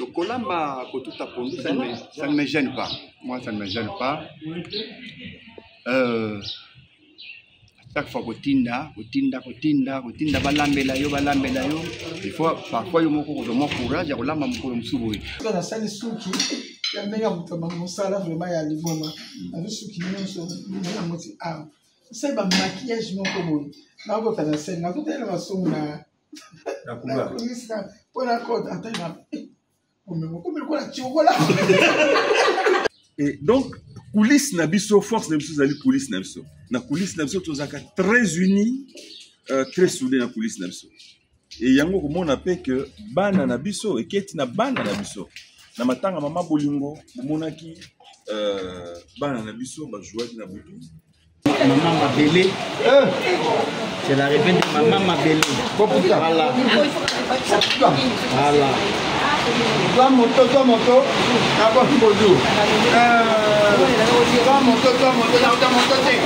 Donc kolamba kotuta pondu, ça ne me gêne pas. Moi, ça ne me gêne pas. Chaque fois kotinda, kotinda, kotinda, kotinda, balambela yo, balambela yo. Il faut parfois yo moko kozwa mwa courage ya kolamba mokolo mosusu boye. Nasali suki ya ndenge ya moto ya mosala vraiment ya liboma, nazwi suki nyonso yango ti awa, osali bamaquillage moko boye, nakota na scène, nakotalela masumu na nakulisa mpo nakota ata na okomi lokola tiokola. Et donc coulisse na biso, force na biso ezali coulisse na biso. Na coulisse na biso tozalaka très unis, très soudés na coulisse na biso. Et yango komona pe que bana na biso eketi na bana na biso na matanga mama bolingo, bomonaki bana na biso bajouaki na butu. Maman Mabele, c'est l'arrivée de Maman Mabele. Voilà. Voilà. Toi moto, toi moto, d'abord bonjour. Toi moto, toi moto, toi moto, t'es.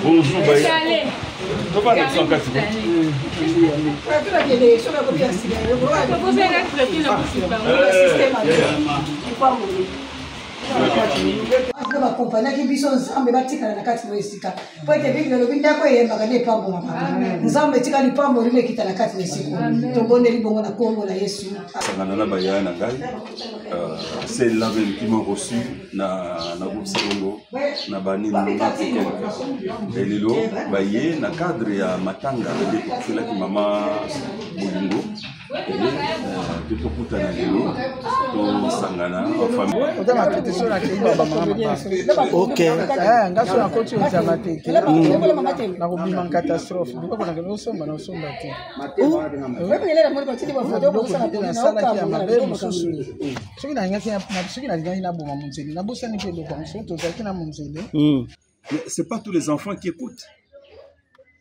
Bonjour, Baye. Tobanda biso kati. Bakompanaki biso, Nzambe, batikala na kati na esika, po ete Bible elobi ndako eyembaka nde epambolaka. Nzambe, etika lipamboli no ekita na kati na esika. Tobondeli bongo na nkombo na Yesu. Sangana na bayaya na ngai, celle-là même qui m'a reçu na groupe Salongo na bani quelque. Lelo baye na cadre ya matanga nde tokufelaki mama bolingo, to tokutana lelo, tosangana en famille. Oza matete so nakei babamanga. Ok. Nga so nakoti ozama te, nakobima catastrophe. Biloko nakende osomba, nasomba te. Nasalaki ya mabe mosusu. Soki nalingaki naboma monzele, nabosani mpe eloko yango, soki tozalaki na monzele. Mais c'est pas tous les enfants qui écoutent.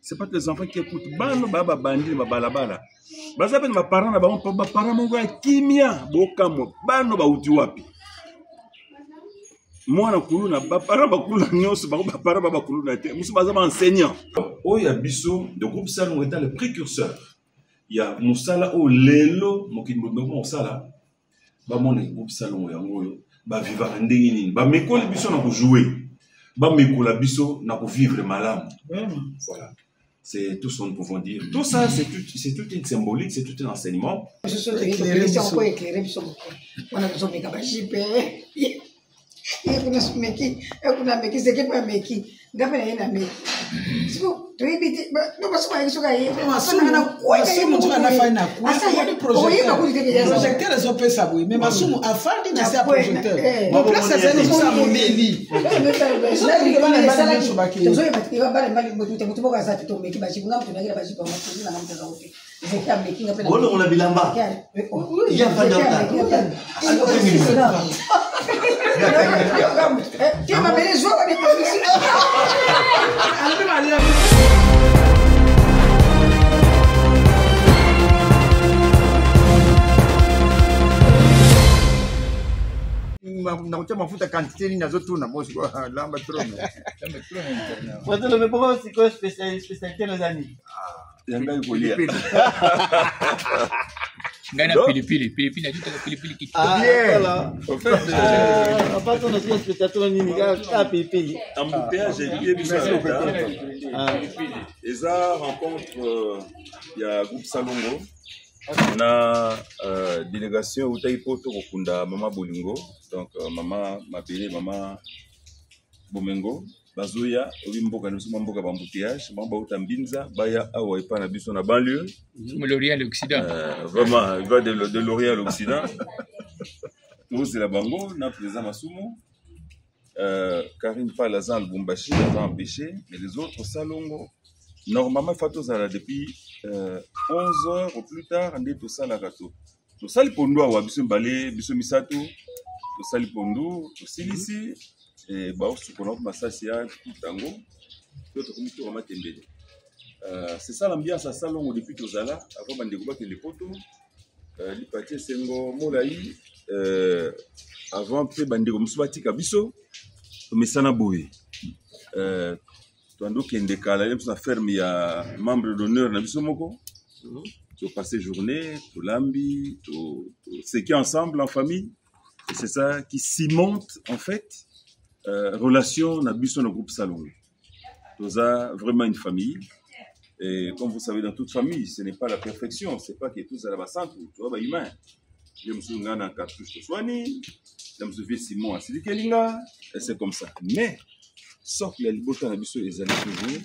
C'est pas tous les enfants qui écoutent. Bano ba babandi na babalabala. Baza pe na baparents na bango, baparents moko ya kimia, bokamwa. Bano bauti wapi? Mwana kuluna, baparents bakuluna nyonso, bango baparents ba bakuluna te. Mosusu baza ba enseignant. Oyo ya biso, de groupe Salongo étant le précurseur ya mosala oyo lelo mokili mobimba kosala, bamona groupe Salongo yango oyo bavivaka ndenge nini, bamekoli biso na kojouer, bamekola biso na kovivre malamu. Voilà, c'est tout ce que nous pouvons dire. Tout ça, c'est toute une symbolique, c'est tout un enseignement. Éclaire biso moke wana, tozomeka bajipe ye kuna, meki kuna, meki seke mpe ameki, nga mpe na ye na meki. Siko toyebi te baso bayeki soki aye. Masumu nzoka nafandi na oyeba kutu te. Projecteur ezopesa boye, mais Masumu afandi na se ya projecteur, bon, place azali ezosala molili. Tozoyeba te bana mibali, motu moko aza te. Tomeki bajipe, nga moto nakela bajipe yango nanga, moto aza te, zeki ameki nga mpe. Bolongola bilamba. Ya fanda. Te, mabele zwaka. Alobi malia. Nakotia mafuta quantité nini? Azotuna lamba trop. Fratello, mais pourquoi sikoyo spécialité noza nini? Ya ngai kolia. Ngai na pilipili, pilipili natutaka, pilipili kitoko. Voilà. En fait, apart on sikoyo spécialité no nini? Kaka pilipili? Embouteillage elie biso ya leta. Eza rencontre ya groupe Salongo na délégation eutaki mpo tokokunda mama bolingo, donc mama Mabele, mama Bomengo. Bazoya obi mboka na biso, mwa mboka baembouteillage, bango bauta Mbinza, baya awa epai na biso na banlieue. L'Orient à l'Occident. Vraiment, il va de l'Orient à l'Occident. Tozela bango na président Masumu. Karine Fall aza na Lubumbashi, aza empêché, mais les autres Salongo, normalement fa tozala depuis 11 heures au plus tard. Nde tosalaka to tosali pondu awa, biso mibale, biso misato, tosali pondu, tosilisi, baosukola masasi ya tango to tokomi toka matembele. C'est ça l'ambiance à Salongo depuis tozala avant bandeko bakende poto. Lipati esengo molai, avant mpe bandeko mosusu batika biso. Tomesana boye. Toando kende kala ye biso na ferme ya membre d'honneur na biso moko. Topasse journée, tolambi, toseki ensemble en famille. Et c'est ça qui cimente en fait relation na biso na groupe Salongo. Toza vraiment une famille. Et comme vous savez, dans toute famille, ce n'est pas la perfection, c'est pas que tous à la bassante, tu vois, bah, humain. Je me souviens dans cartouche de soigner, je me souviens Simon à Silikelinga, et c'est comme ça. Mais, sauf que la liberté na biso ezali toujours,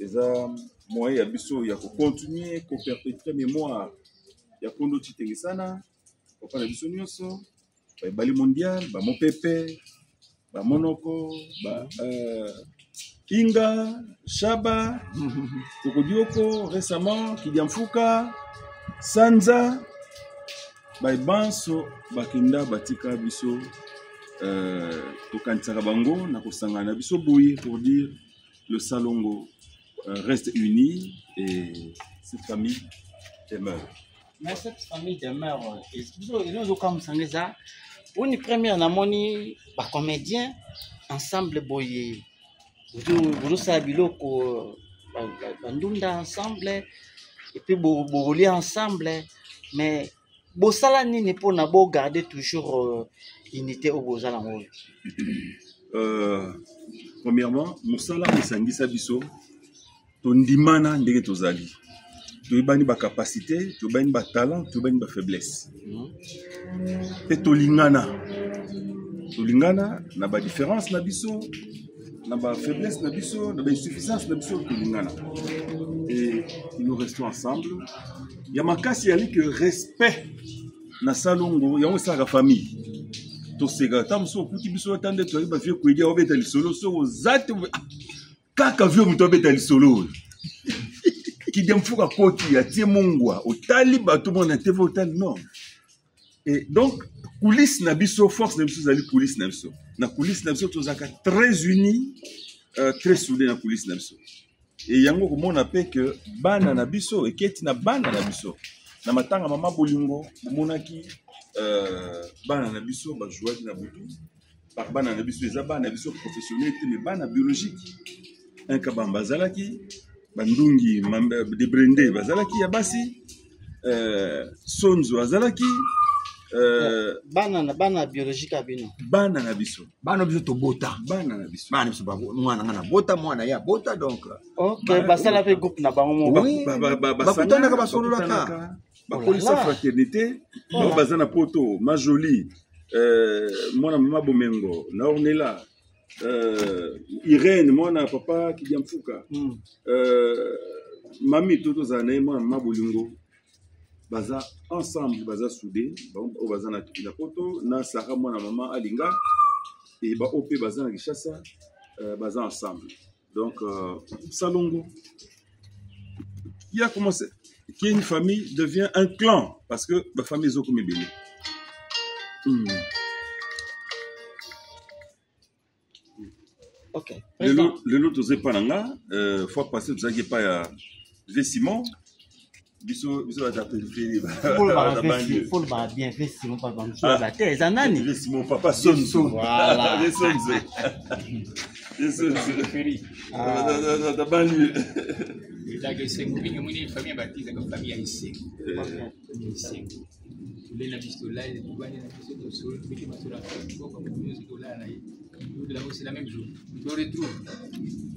eza moyen ya biso ya ko continuer, ko perpétrer mémoire ya Kondo Tshitengesana, papa na biso nyonso, ba ebali mondial, ba mopepe, ba monoko, ba Inga, Shaba, Kokodioko, récemment, Kidiamfuka, Sanza, ba banso bakenda batika biso tokanisaka bango na kosangana na biso boye pour dire le Salongo reste uni et cette famille demeure. Mais cette famille demeure, ezokamwisa eza une première namoni ba comédien ensemble boye bozosala biloko bandunda ensemble et puis bokolia ensemble, mais bosala nini mpona bogarder toujours unité oyo bozala yango oyo? Premièrement, mosala esangisa biso, tondimana ndenge tozali, toyebani bacapacité, toyebani batalent, toyebani bafaiblesse, mpe tolingana, tolingana na badifférence na biso, na bafaiblesse na biso, na bainsuffisance na biso, tolingana et nous restons ensemble. Ya makasi yali que respect na Salongo yango esalaka famille. Toseka ata mosusu okuti biso ata nde toyaki bavie kwedi aobeta lisolo, soki oza te kaka vie moto abeta lisolo oyo kidia mfuka koti atie mungwa, otali bato mona te, otali non. Et donc coulisse na biso, force na biso ezali coulisse na biso. Na coulisse na biso tozalaka très unis, très soudé na coulisse na biso. Et yango komona pe que bana na biso eketi na bana na biso na matanga mama bolingo bomonaki bana na biso bajouaki na butu. Par bana na biso eza bana na biso professionnel te, mais bana biologique. Un kabamba azalaki, bandungi de brende bazalaki ya basi, sonzo azalaki, bana na bana biologique ya bino, bana na biso, bana biso tobota, bana na biso, bana biso, mwana nga na bota, mwana ye abota, donc ok, basala pe groupe na bango moko, bakutanaka, basololaka, bakolisa fraternité. Bao baza na poto, ma jolie mwana mama Bomengo na Ornella, Irène mwana papa Kidiamfuka, mami to tozala na ye mwana mama Bolingo, baza ensemble, baza soudé. Oyo baza na poto na Sara mwana mama Alinga e baoyo mpe baza na Kinshasa, baza ensemble. Donc Salongo qui a commencé, qui est une famille, devient un clan parce que la famille est comme ebele. Ok. Lelo toza epa na nga, fois passé tozalaki epai ya V Simon, biso biso baza périphérie. Folobaka bien V Simon, papa mosusu ba te eza nani? V Simon, papa Sonzo. Voilà. V Sonzo, V Sonzo na banlieue. Ezalaka esengo mingi. Omoni famille ya Bati ezalaka famille ya esengo, esengo. Tolei na biso, tolali, tobandi na biso, tosolo, tobeti masolo ya mboka, moto nyonso tolala na ye. C'est la même jour to retrouve,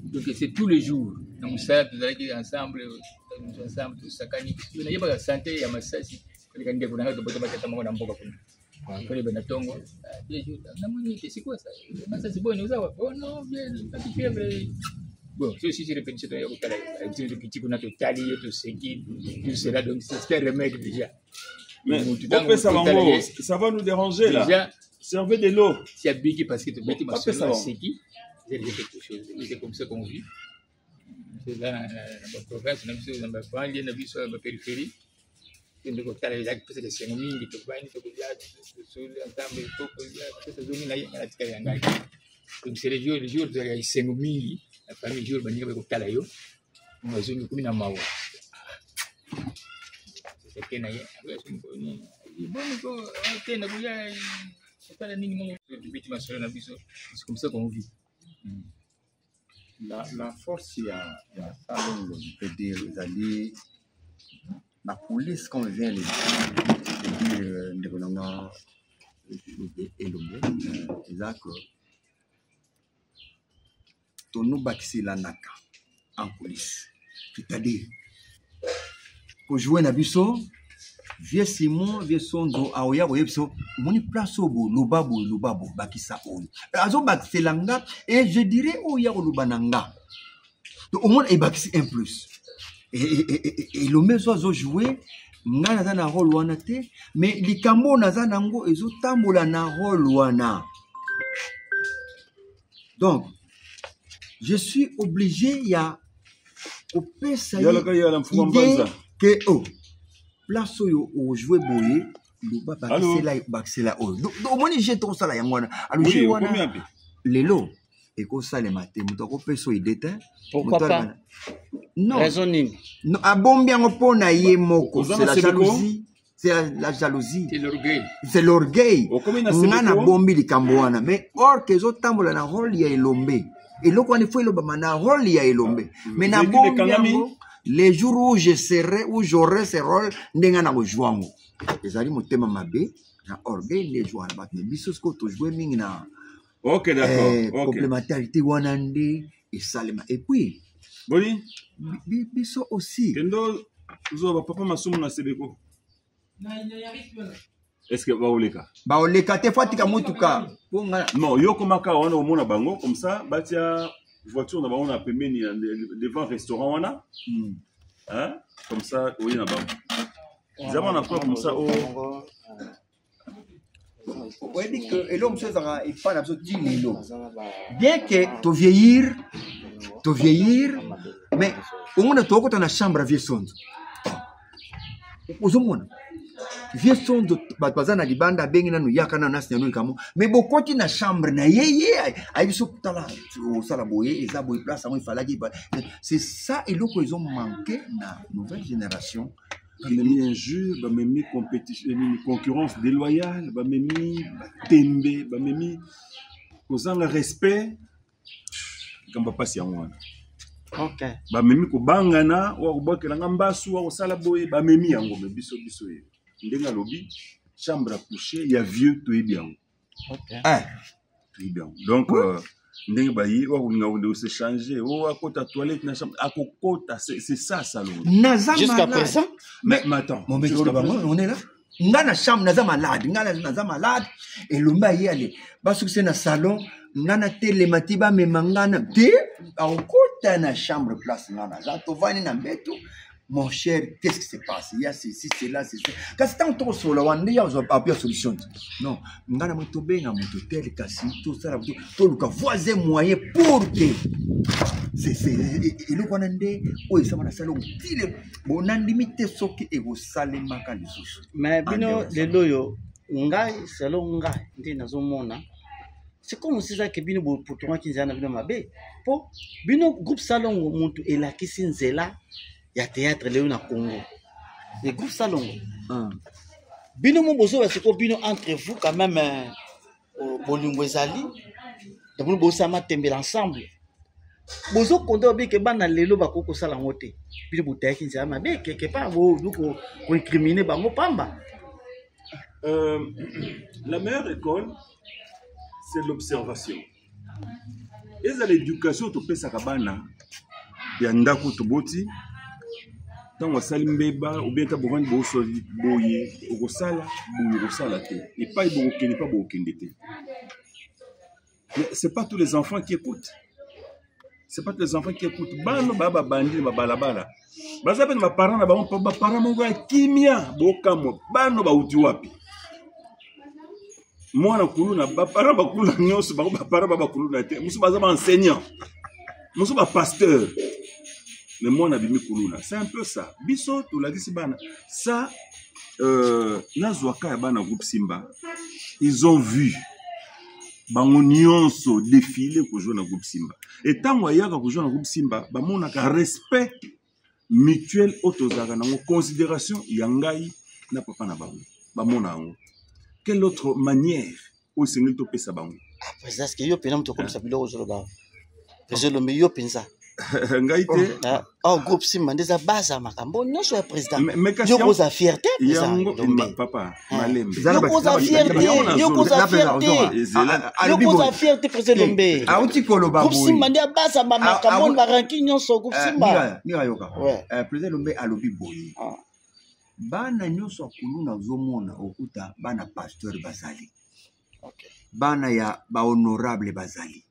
donc c'est tous les jours na mosala tozalaki ensemble, ensemble tosakani. Nayebaka santé ya masasi koleka ndeko na ngai tobota batata moko na mboka kuna. Koleba na ntongo namoni te, c'est quoi ça, masasi boni oza wapi? Oh non, bien, pas fièvre. Bon, so si répétition toya kotala biso, tokiti kuna, totali ye, toseki, tout cela, donc c'est un remède déjà. Mais opesa bango, ça va nous déranger là. Déjà, servez de l'eau. Si abiki parce que tobeti masolo, aseki, c'est déjà quelque chose. C'est comme ça qu'on vit. Eza na baprovince na biso, na babanlieue na biso ya bapériphérie, tende kotala ezalaki mpesa esengo mingi. Tobandi, tokolia, tosoli ensemble, pesa zongi na ye, nga natikali ya ngai. Donc c'est le jour, le jour tozalaka esengo mingi na famille, jour baninga bakotala yo, bazongi komi na mawa. Seke na ye boni ko te nakoya. Totala nini moko tobeti masolo na biso, c'est comme ça qu'on vit. La force ya Salongo, je peux dire, ezali na coulisse, comme vient de dire ndeko na nga Elombe, eza que tonobakiselanaka en coulisse, c'est-à-dire kojouer na biso, vieux Simon, vieux Sonzo aoya koyebi biso: omoni place oyo, boloba boye, loba boye, bakisa oyo, azobakisela nga. Et je dirais oyo ya koloba na nga, donc omona ebakisi un plus. Elombe so azojoue, ngai naza na rôle wana te, mais likambo oyo naza nango ezotambola na rôle wana. Donc je suis obligé ya kopesa ye Yalaka yala mfuma idée mbanza. ke oh, place oyo ojoue boye, loba, Allô? bakisela, bakisela oyo. Donc, omoni je tokosala yango wana. Alors Oui, je okomi wana wapi? Lelo ekosalema te, moto akopesa oyo idée te. Pourquoi Moto pas? Non. Raison nini? Non, abombi yango mpo na ye moko. Oza C'est na la Sebeko? jalousie, c'est la jalousie. C'est l'orgueil. C'est l'orgueil. Okomi na Nga Sebeko? nabombi likambo wana, mais or ke ezotambola na rôle ya Elombe. Eloko wana ifo elobama na rôle ya Elombe, mais Véhicule nabombi ekangami? yango. Les jours où je serai, où j'aurai ce rôle, ndenge na kozwa yango, ezali motema mabe na orgueil nde ezwa na bato. Mais biso sikoyo tojoue mingi na Ok, d'accord. Ok. complémentarité wana nde esalema. Et puis Boni? biso aussi Kendo zwa bapapa Masumu na Sebeko. Est-ce que baoleka? Baoleka te, fo atika motuka mpo nga Non, yo komaka wana, omona bango comme ça, batia voiture na bango na pembeni devant restaurant wana. Hein? Comme ça, oye na bango. Zama na quoi comme ça oh. Oyebi ke eloko mosusu ezalaka epai na biso ti lelo, bien que tovieillir, tovieillir, mais omona tokokota na chambre ya vieux Sonzo, ozomona vieux Sonzo, bato baza na libanda, abengi nanu: yaka nanu, nasi nanu likambo. Mais bokoti na chambre na ye, ye ayebi so: tala, osala boye, eza boye, place yango efalaki. C'est ça eloko ezomanke na nouvelle génération. Bamemi injure, bamemi compétition nini, concurrence déloyale, bamemi batembe, bamemi kozanga respect. Likambo ya mpasi yango wana. Bamemi kobangana, oyo akobwakelanga mbasu, oyo akosala boye, bamemi yango. Me biso ye ndenge alobi, chambre à coucher ya vieux, toyebi yango. Toyebi yango. Donc ndenge baye, oyo akolinga kokende kosechange, oyo akota toilette na chambre, akokota. C'est ça, Salongo. Naza Jusqu'à malade. présent. Mais attends, Mon jusqu'à bango, présent. on est là, nga na chambre naza malade, nga naza malade, Elombe aye, ale basukise na salon, nga natelema ti bamema nga na te, akokota na chambre, place nga naza, tovandi na mbeto: mon cher, qu'est-ce qui se passe? Il y a ceci, cela, ceci. Kasi ntango tokosolola wana nde ya apia solution te. Non, nga na moi tobenga moto tel, kasi tosala, toluka voies et moyens pour que eloko wana nde oyo esama na salongo tile bo nandimi te soki ekosalemaka lisusu. Mais bino En dehors. Lelo oyo, ngai, selon ngai nde nazomona, c'est comme si ezalaki bino botouraki nzela na bino mabe, mpo bino groupe Salongo motu elakisi nzela ya théâtre lelo na Congo, le groupe Salongo. Bino mo bozoba sikoyo, bino entre vous quand même, bolingo ezali, namoni bosala matembela ensemble, bozokonda babike bana lelo bakoki kosala yango te. Bino botayaki nzela mabe quelque part, bodu koincrimine bango pamba. La meilleure école, c'est l'observation. Eza l'éducation topesaka bana ya ndako. Toboti, ntango asali mbeba ou bien ta bovandi, bosoli boye, okosala boye, okosala te, epai bokokende, epai bokokende te. Mais c'est pas tous les enfants qui écoutent, c'est pas tous les enfants qui écoutent. Bana baya babandi na babalabala, baza mpe na baparent na bango, mpo baparent moko ya kimia, bokamwa bana bauti wapi. Mwana kuluna, baparent bakuluna nyonso, bango baparent ba bakuluna te, mosusu baza baenseignant, mosusu bapasteur, mais mwana abimi kuluna. C'est un peu ça. Biso tolakisi bana ça. Nazwaka ya bana groupe Simba, ils ont vu bango nyonso défilé kojouer na groupe Simba. E ntango ayaka kojouer na groupe Simba, bamonaka respect mutuel oyo tozalaka nango, considération ya ngai na papa na bango, bamona yango. Quelle autre manière? Oyo esengeli topesa bango. Ah, président, est-ce que yo mpenza moto okomisa biloko ozoloba? Président Elombe, yo mpenza. Ngai te. Ah, oh, groupe Simba nde eza base ya makambo nyonso ya président. Mais kasi Yo koza fierté, président yango Elombe. Papa, Ah. malembe. Yo koza fierté, yo koza fierté. Yo koza fierté, président Elombe. Auti koloba Groupe boye. Simba nde base ya makambo Ah, ah, baranki nyonso groupe Simba. Mira yoka. Ouais. Président Elombe alobi boye. Ah. Bana nyonso ya kuluna ozomona okuta bana pasteur bazali. Okay. Bana ya ba honorable bazali.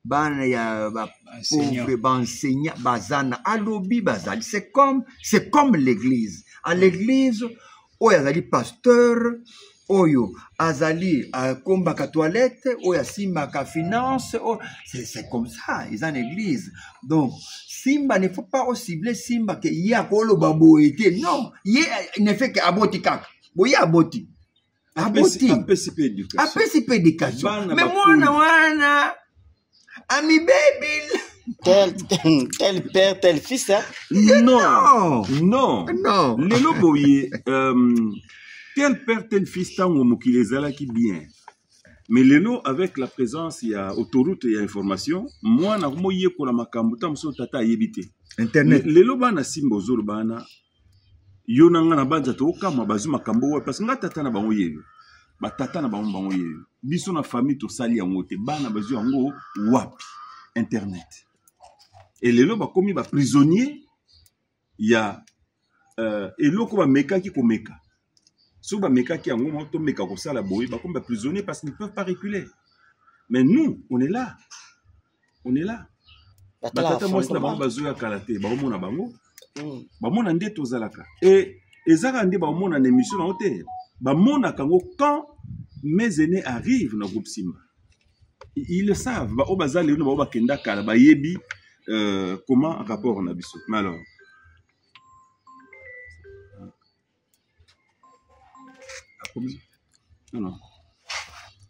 Bana ya ba Enseignant. pauvre ba enseignant bazana alobi bazali. C'est comme l'église. À l'église oyo azali pasteur, oyo azali akombaka toilette, oyo asimbaka finance, oyo c'est comme ça, eza na église. Donc Simba ne faut pas ocibler Simba ke ye akoloba boye te. Non, ye ne fait que aboti kaka boye, aboti, aboti. Apesi mpe éducation. Apesi mpe éducation. Bana Mais bakoli. mwana wana amibebi. Tel père, tel fils, hein? Non, Non. non. Non. Lelo boye, tel père tel fils, ntango mokili ezalaki bien, mais lelo avec la présence ya autoroute ya information, mwana moyekola makambo ntango mosusu tata ayebi te. Internet. Lelo bana Simba ozoloba wana, yo na nga na banza tokokamwa bazwi makambo oyo, parce que nga tata na bango yeyo, batata na bango bango yeyo, biso na famille tosali yango te. Bana bazwi yango wapi? Internet. E lelo bakomi baprisonnier ya eloko bamekaki komeka. Soki bamekaki yango moko, tomeka kosala boye, bakomi baprisonnier parce qu'ils ne peuvent pas reculer. Mais nous, on est là, on est là. Batata mwasi na bango bazoya kala te, baomona bango, bamona nde tozalaka. E ezaka nde baomona na émission nango te, bamonaka yango quand mes aînés arrivent na groupe Simba. Ils le savent, baoyo baza lelo na bao bakenda kala bayebi comment rapport na biso. Mais alors non, non.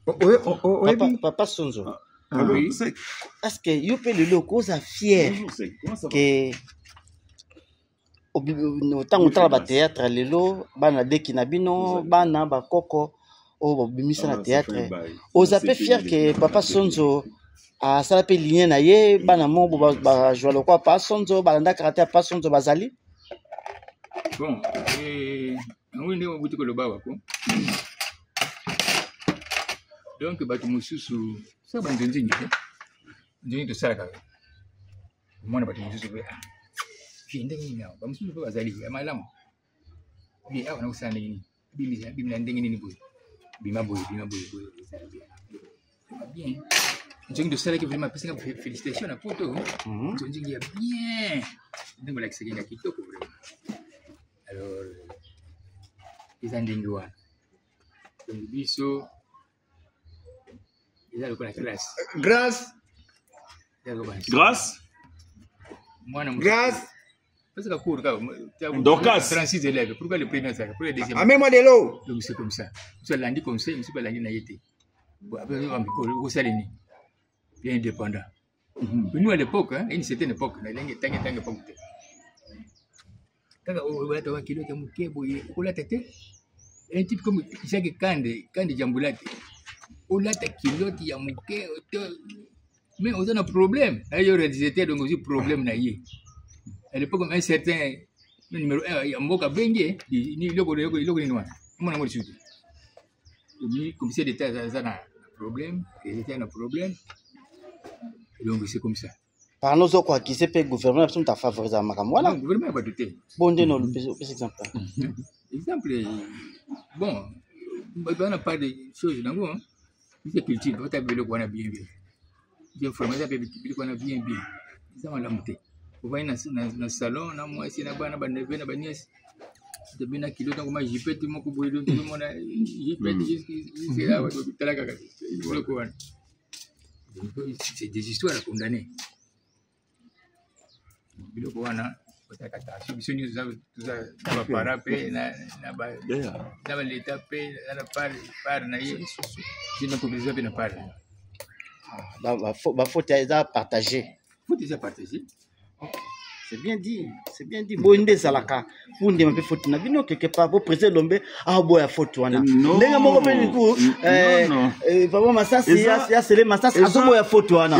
Papa, papa Sonzo. Ah, allô, Oui. Sek. Est-ce que yo mpe lelo okoza fier Bonjour Sek, comment ça va? Ke ntango otala bathéâtre lelo, bana leki na bino, bana bakoko oyo babimisa na Ah, ça théâtre, fait un bail. oza mpe C'est fier ke papa Sonzo asala mpe ligne na ye, bana moko bazwa lokwa papa Sonzo, balandaka te papa Sonzo bazali? Bon, yango ndenge obuti koloba wako. Donc bato mosusu soki banzonzingi te, nzonzingi tosalaka, omona bato mosusu mpe, ah, vie ndenge nini awa, bamosusu mpe bazali ya malamu. Vie awa nakosala ndenge nini, bimisa ndenge nini boye, bima boye, bima boye boye, ezala bien. Vraiment bien. Nzongi tosalaki, vraiment apesanga félicitation na poto. Nzonzingi ya bien, ndenge olakisaki nga kitoko vraiment. Alors eza ndenge wana. Donc biso eza lokola classe. Grâce. Eza lokola Grâce. Mwana Grâce. Parce que cours kaka Dorcas. 36 élèves, pourquoi le premier azalaka, pour le deuxième? Amène-moi de l'eau. Donc c'est comme ça, mosu alandi conseil, mosu mpe alandi na ye te. Bon, après okosala nini? Bien indépendant. Nous à l'époque, hein, une certaine époque, na ndenge ntange ntange époque te, kaka oyo olata culotte moke boye, okolata te. Un type comme Jacques Kande Kande Jambula te, olata culotte ya moke te, mais oza na problème na yo réalisateur, donc ozwi problème na ye. À l'époque, un certain numéro 1 ya mboka benge ni eloko eloko nini wana, omona yango lisusu te. Commissaire d'état aza na problème, réalisateur na problème, donc c'est comme ça. Parno ozokoakize mpe gouvernement na biso moto afavorisaka makambo wana? Non, gouvernement ya bato te. Bo nde na opesa exemple. Exemple, bon, bato wana pas de chose nango biso culture bata biloko wana bien bien bien formé, eza mpe biloko wana bien bien, eza malamu te. Ovandi na salon na mwasi na bana, baneveux na banièces, tobi na kilo ntango ma jipete moko boye, tozomona jipete jusque awa, tala kaka biloko wana. C'est des histoires à condamner, biloko wana. Otalaka attention, biso nyonso toza na baparent mpe na baleta mpe aza na part na ye, biso na population mpe na part. Bafaute eza partage. Faute eza partage. C'est bien dit, c'est bien dit. Boye nde ezalaka po ndima mpe faute na bino quelque part po président Elombe aboya faute wana. Ndenge moko mpe du coup papa Masasi ya Sele Masasi azoboya faute wana.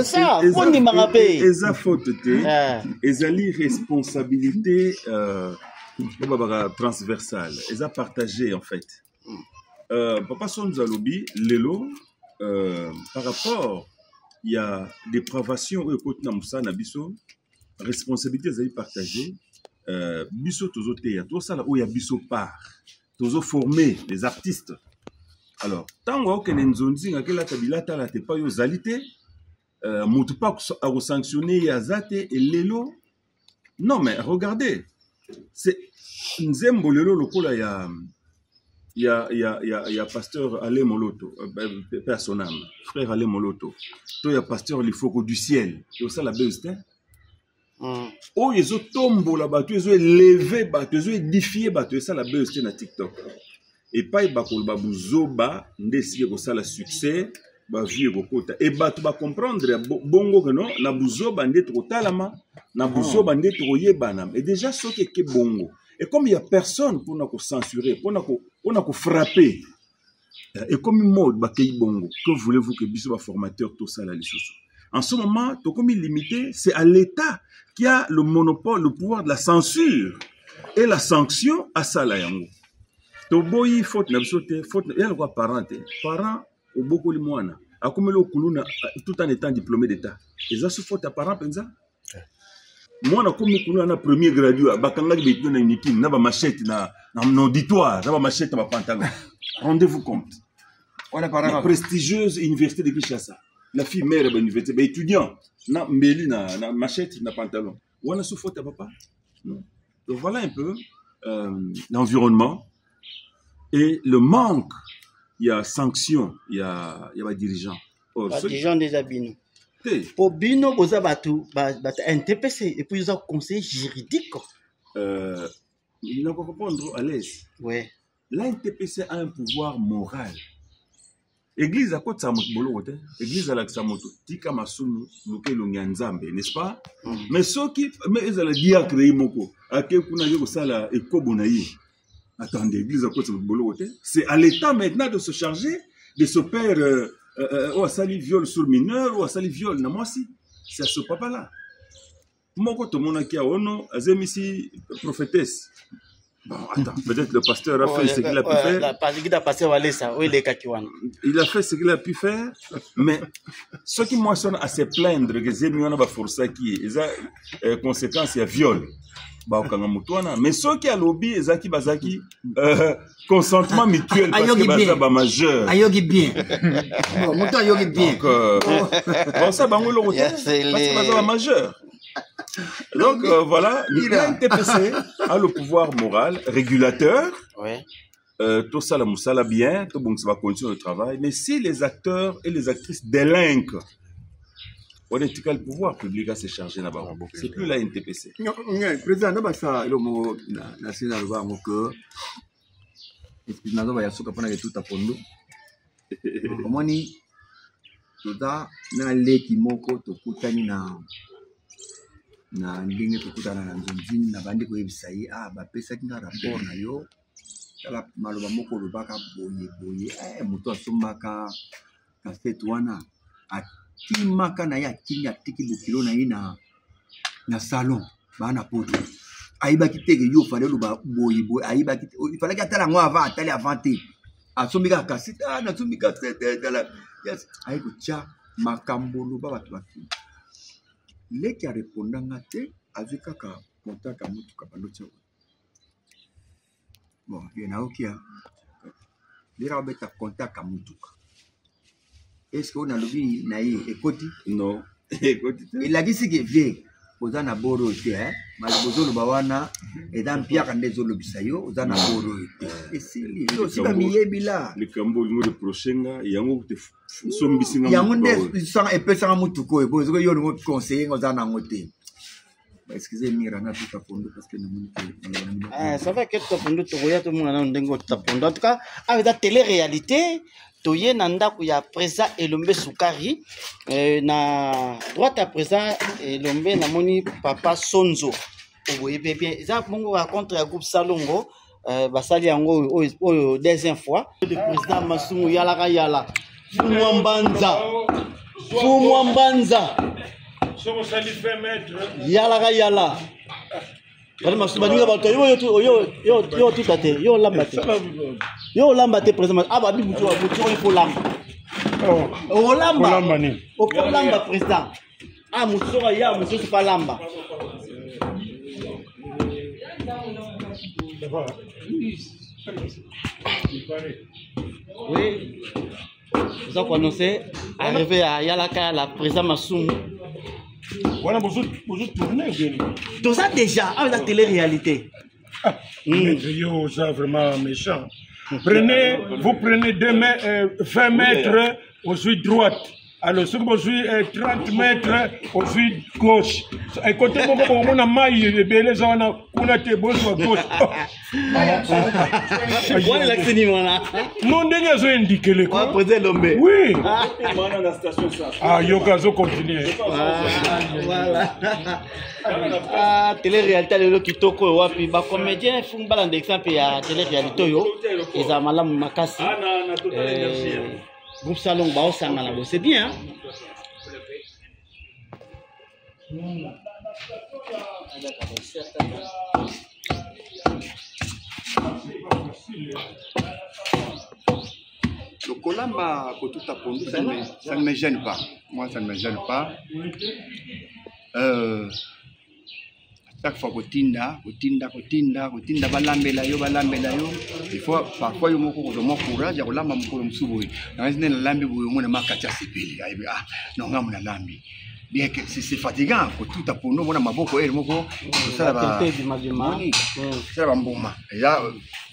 Ça po ndimaka mpe. Eza faute te. Ezali responsabilité babaka transversale, eza partagé en fait. Papa Sonzo alobi lelo par rapport ya dépravation oyo ekoti na mosala na biso, responsabilité ezali partagée. Biso tozoteya, tozosala oyo ya biso part, tozoformer les artistes. Alors ntango akokende nzonzi akelata bilatala te epai oyo ozali te, motu mpe akosanctionne ye aza te. Elelo non, mais regardez, c'est nzembo lelo lokola ya pasteur Ale Moloto, paix à son âme, frère Ale Moloto, to ya pasteur Lifoko du ciel, tosala buzz te. Oyo ezotombola bato, ezoeleve bato, ezoédifie bato, esala buzz te na TikTok. Epai bakoloba buzoba nde esika ekosala succès, bavues ekokota e bato bacomprendre bongo ke no na buzoba nde tokotalama, na buzoba nde tokoyebana. E déjà soki eke bongo, et comme il y a personne mpona kocensurer, mpona kofrapper, ekomi mode, bakei bongo. Que voulez-vous que biso baformateur tosala lisusu? En ce moment tokomi limité. C'est à l'État qui a le monopole, le pouvoir de la censure et la sanction, asala yango. Toboyi faute na biso te. Faute ya lokwa parent te. Parent obokoli mwana, akomeli okuluna tout en étant diplômé d'État, eza su faute ya parent mpenza. Mwana akomi kuluna na premier graduat, bakangaki baétudiant na Unikin na bamachete na auditoire, na bamachete na bapantalon. Rendez-vous compte, la prestigieuse université de Kinshasa, la fille mère ya bauniversité, baétudiant na mbeli na machette na pantalon wana, su faute ya papa? Non. Donc voilà un peu l'environnement et le manque. Il y a sanction, il y a badirigeant. Badirigeant déjà bino po bino boza bato bato NTPC et puis oza conseiller juridique. Nako comprendre à l'aise. L'ANTPC a un pouvoir moral. Église akotisa moto boloko te. Église alakisa moto tika masumu, luka elongi ya Nzambe, n'est-ce pas? Mais soki mais ezala diacre ye moko ake kuna, ake kosala ekobo na ye, attendez, église akotisa moto boloko te. C'est à l'État maintenant de se charger de ce père oyo asali viol sur mineur, oyo asali viol na mwasi. C'est à ce papa là moko tomonaki awono azemisi prophétesse. Bon, attends, peut-être le pasteur a fait ce qu'il a pu faire. Il a fait ce qu'il a pu faire, mais ce qui moi sonne à se plaindre que zemi wana baforsaki ye, eza conséquence ya viol, bakokanga motu wana. Mais soki alobi ezalaki bazalaki consentement mutuel, parce que baza bamajeur. Ayoki bien, bon, moto ayoki bien. Donc basala bango eloko te parce que baza bamajeur. Donc voilà, l'NTPC a le pouvoir moral régulateur. Tout ça, la mosala bien, tout bon, ça va continuer le travail. Mais si les acteurs et les actrices délinquent, on est le pouvoir public à se charger là-bas. C'est plus la NTPC. Non, président, nabasa eloko moko na se naloba yango ke esprit nazoba ya suka mpona ketuta pondu. Omoni, toza na leki moko, tokutani na ndenge tokutana na nzonzini, na bandi koyebisa ye: ah, bapesaki nga rapport na yo, tala maloba moko olobaka boye boye. Moto asombaka cassette wana akimaka na ye, akimi, atiki bokilo na ye na salon baa na poto. Ayebaki te ke yo fallait oloba boye boye, ayebaki te. Ifalaki atala yango avant, atali avant te, asombi kaka cassette. Ah, nasombi cassette, tala. Yes, aye kotya makambo oloba, bato bakimi. Leki arépondanga te, azwi kaka contact ya motuka bando tia. Bon, ye nayoki ya lera obeta contact ya motuka. Est ce que oyo nalobi na ye ekoti? Non. Écoute, Elakisi ke vie oza na boro oyo te, eh? Maloba ozoloba wana eza mpiaka nde ezolobisa yo, oza na boro oyo te, esili osi bamiyebila. Likambo olingo reproche nga yango te, sombisi nga. Yango nde motuka oyo. Epesanga motuka oyo bo soki yo olingo conseiller nga, oza nango te. Excuse Mira, na tuta pondu parce que namoni ke maloba na bino. Ah, ça va que tuta pondu, tokoya tomona nano ndenge otuta pondu. En tout cas, awa eza télé réalité. Toye na ndako ya président Elombe Sukari, na droite ya président Elombe namoni papa Sonzo. Oboye bien, eza bongo rencontre ya groupe Salongo. Basali yango oyo deuxième fois. Le président Masumu yalaka yala. Fumwa mbanza. Fumwa mbanza. Soko sali 20 mètres. Yalaka yala. Bana Masumu baninga bato yo yo yo yo yo tuta te, yo lamba te. Yo lamba te président. Ah ba bibutu butu il faut lamba. Oh. Olamba. Olamba nini? Okolamba président. Ah musoka ya musoka pa lamba. Oui. Nous avons annoncé arrivé à Yalaka la président Masumu. Voilà, vous tournez bien. Tout ça déjà, ah, la télé-réalité. Ah, yo, ça vraiment méchant. Prenez, vous prenez 20 mètres au suite droite. Alors, si vous suivez 30 mètres au suite gauche. Écoutez, on a maille, belé, on a kuna te boso à gauche. Voilà l'accent voilà. Non, ndenge azo indiquer le quoi. Président Lombe. Oui. Ah, yoka zo continuer. Voilà. Ah, télé-réalité lelo kitoko wapi ba comédien fung balanda exemple ya télé-réalité yo eza malamu makasi. Groupe Salon ba osangana bo c'est bien. Le kolamba kotuta pondu, ça ne me gêne pas. Moi, ça ne me gêne pas. Chaque fois kotinda, kotinda, kotinda, kotinda, balambela yo, balambela yo. Il faut parfois yo moko kozwa mwa courage ya kolamba mokolo mosusu boye. Nangasi nde nalambi boye omona makati ya sepeli. Ayebi, ah, non, nga mo nalambi. Bien que c'est fatigant, kotuta pondu omona maboko ere moko, kosala ba, moni, kosala ba mbuma. Eza,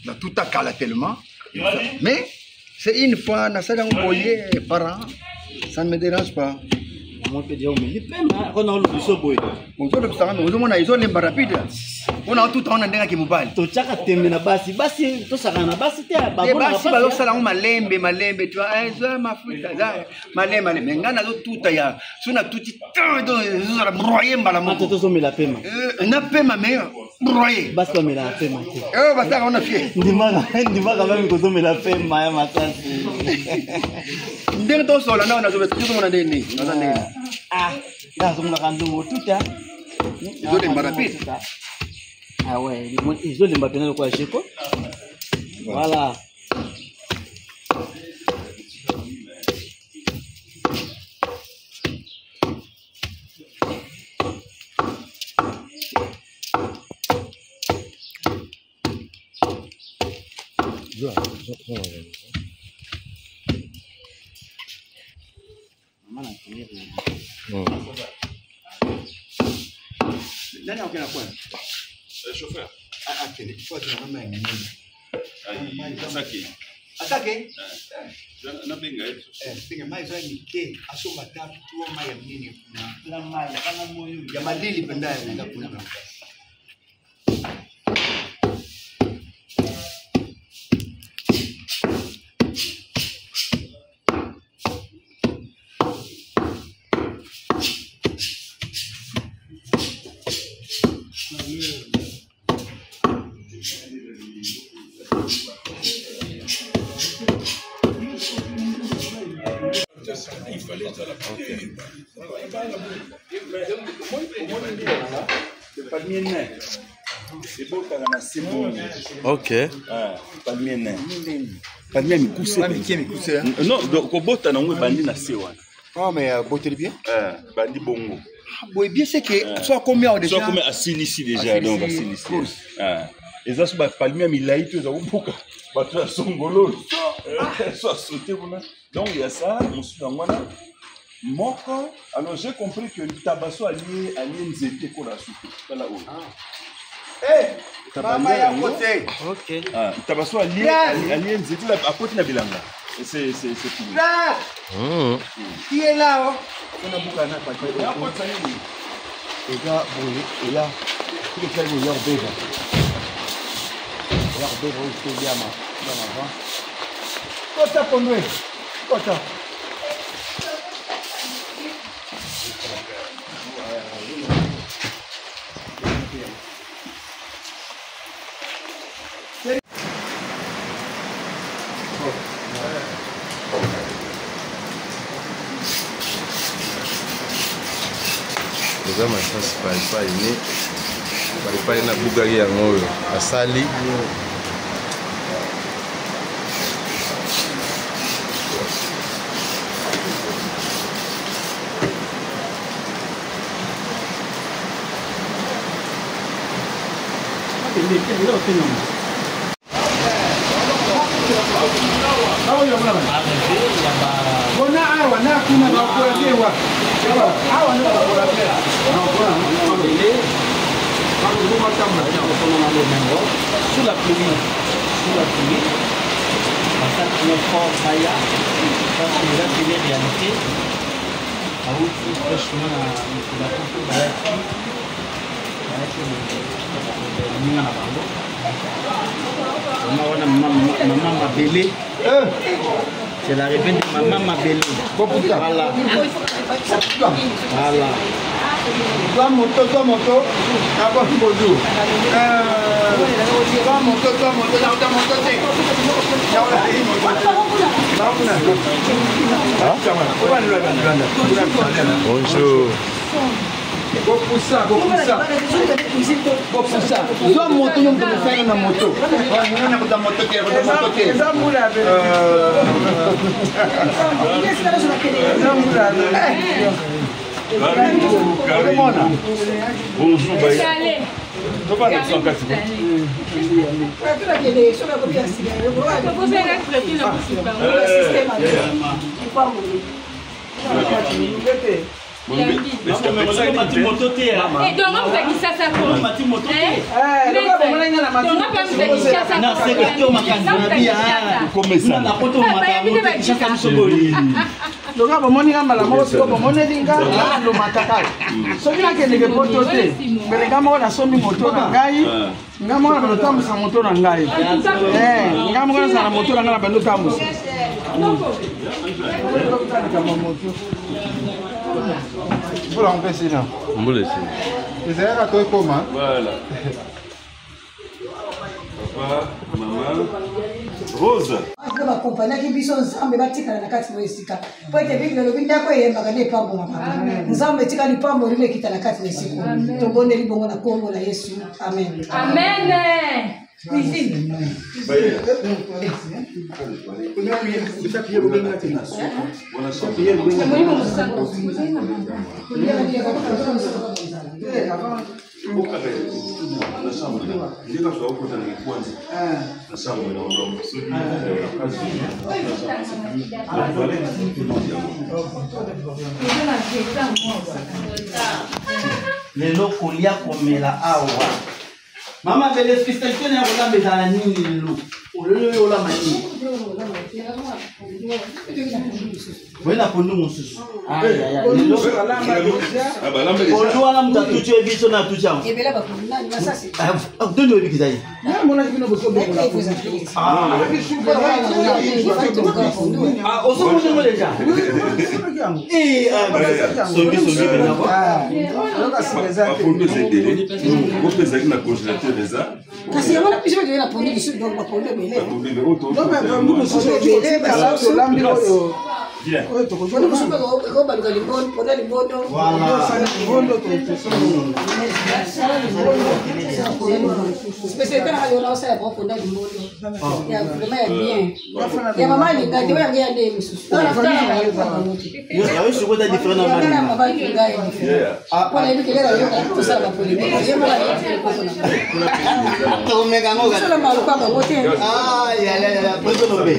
na tuta kala tellement. Mais c'est une fois, nasali yango boye par an, ça ne me dérange pas. Moi, je peux dire, mais il paiement, on a le biso boye. Ozolobisanga, mais ozomona ezolemba rapide. On a tout le temps ndenge ki mobali. Totiaka tembe na basi, basi tosaka na basi te, ba Te bona basi na bazosala yango malembe, malembe, tu vois, eh, eza mafuta, eza malembe, malembe. Mais nga nazotuta ya, so natuti, tan, donc, ezozala broyer mbala moko. Ate tozomela pema. Na pema, mais broyer. Basi bamelaka pema te. Basalaka wana fie. Ndimaka meme kozomela pema ya makasi. Ndenge tosola nao nazomona ndenge nini, naza ndenge nini. Ah, nga nazomonaka ndongo tuta. Ezolemba rapide. Ah ouais, ezolemba pena lokola jeko. Voilà. Nani akokenda kwa? Le chauffeur. Ah, akende. Il faut akenda mama ya minene. Ayi, asake. Asake? Nabenga ye. Benga mai eza mike, asomba ata tuwa mai ya minene kuna. Ya malili mpenza eza kuna. Palmier nain. Ebotaka na se bongo. Ok. Ah, palmier nain. Palmier mikuse. Palmier mikuse, hein? Non, donc kobota nango ebandi na se wana. Ah, mais boteli bien. Ah, bandi bongo. Ah, boye bien c'est que soit combien déjà? Soit combien asilisi déjà, donc asilisi. Course. Ah. Eza so ba palmier milai to eza kobuka. Bato ya songolo. So sauter kuna. Donc il y a ça, mosusu yango wana. Moko, alors j'ai compris que tabaso allié nzete kola suku. Tala oyo. Eh, mama ya kote. Ok. Ah, tabaso allié Yes. allié nzete la akoti na bilanga. Et c'est fini. Là. Qui est là oh? On a buka na pa. Akoti nini? Eza boye, eza kile kile boye ya beba. Ya beba oyo c'est bien ma. Bien avant. Kota pondwe. Kota. Eza masasi paipai ne paipai nabukaki yango oyo asali. Bona awa na kuna bakola te wa awa nde bakola te. Sous la pluie, sous la pluie, basali fort baya parce que eza tele réalité. Bauti fraîchement na mokili ya poto, bayaki bayaki baninga na bango. Mama wana, mama Mabele, c'est l'arrivée de mama Mabele. Voilà, voilà. Toi moto, toi moto, d'abord bonjour. Toi moto, toi moto, toi moto te. Bonjour. Bopusa, bopusa. Bopusa. Zwa moto yo moto mosala na moto. Ngana kota moto te, kota moto te. Eza mbula. Eza mbula. Bonjour, Baye. Tobanda biso kati. Mati moto te. Na sekete makanzi na bia na poto makambo biso boye. Loka bomoni nga mbala moko, sikoyo bomoneli nga nalomata kaka. Soki nakendeke poto te, mbele nga moko nasombi moto na ngai, nga moko na bando tambusa moto na ngai. Nga moko nazala na moto na ngai na bando tambusa. Mbula ngo mpe esili. Mbula esili. Ezalaka to ekoma. Voilà. Papa, maman, Rose. Bakompanaki biso, Nzambe batikala na kati na esika, po ete Bible elobi ndako eyembaka nde epambolaka. Nzambe etika lipamboli ekita na kati na esika. Tobondeli bongo na nkombo na Yesu, amen. Amen. Cuisine. Na chambre nde kaka okota na ekwanzi na chambre na donc soki na toilette yango. Lelo kolia komela awa, mama Bele, spécialité na ya kolamba ezala nini lelo? Olelo oyo olamba nini? Oye na pondu mosusu. Pondu wana moto atuti oye biso na atuti yango. Ebele bapondu nani masasi. Ndondi oyebikisa ye. Namonaki bino bozobokola. Ozomona yango deja. Songi songi mpenza. Bapondu eza ebele, moko ezalaki na congélateur eza. Kasi yango na biso toye na pondu lisusu, donc bapondu ebele. Pondu mosusu otikala, tolambi oyo oyo. Pondu mosusu ekobaluka limbondo, ponda limbondo. Tokolimbondo. Spécialité na yo naosala bango ponda limbondo ya vraiment ya bien, ya mama alinga te, oyo yange ya nde mosusu. Yayo sikoyo eza différent na na mama alinga ya différent, mpo nayebi kelela yoka tosala bapolémique, ye moko ayebi koko na Tokomeka yango. Tosala maluka bango te. Président, tomoni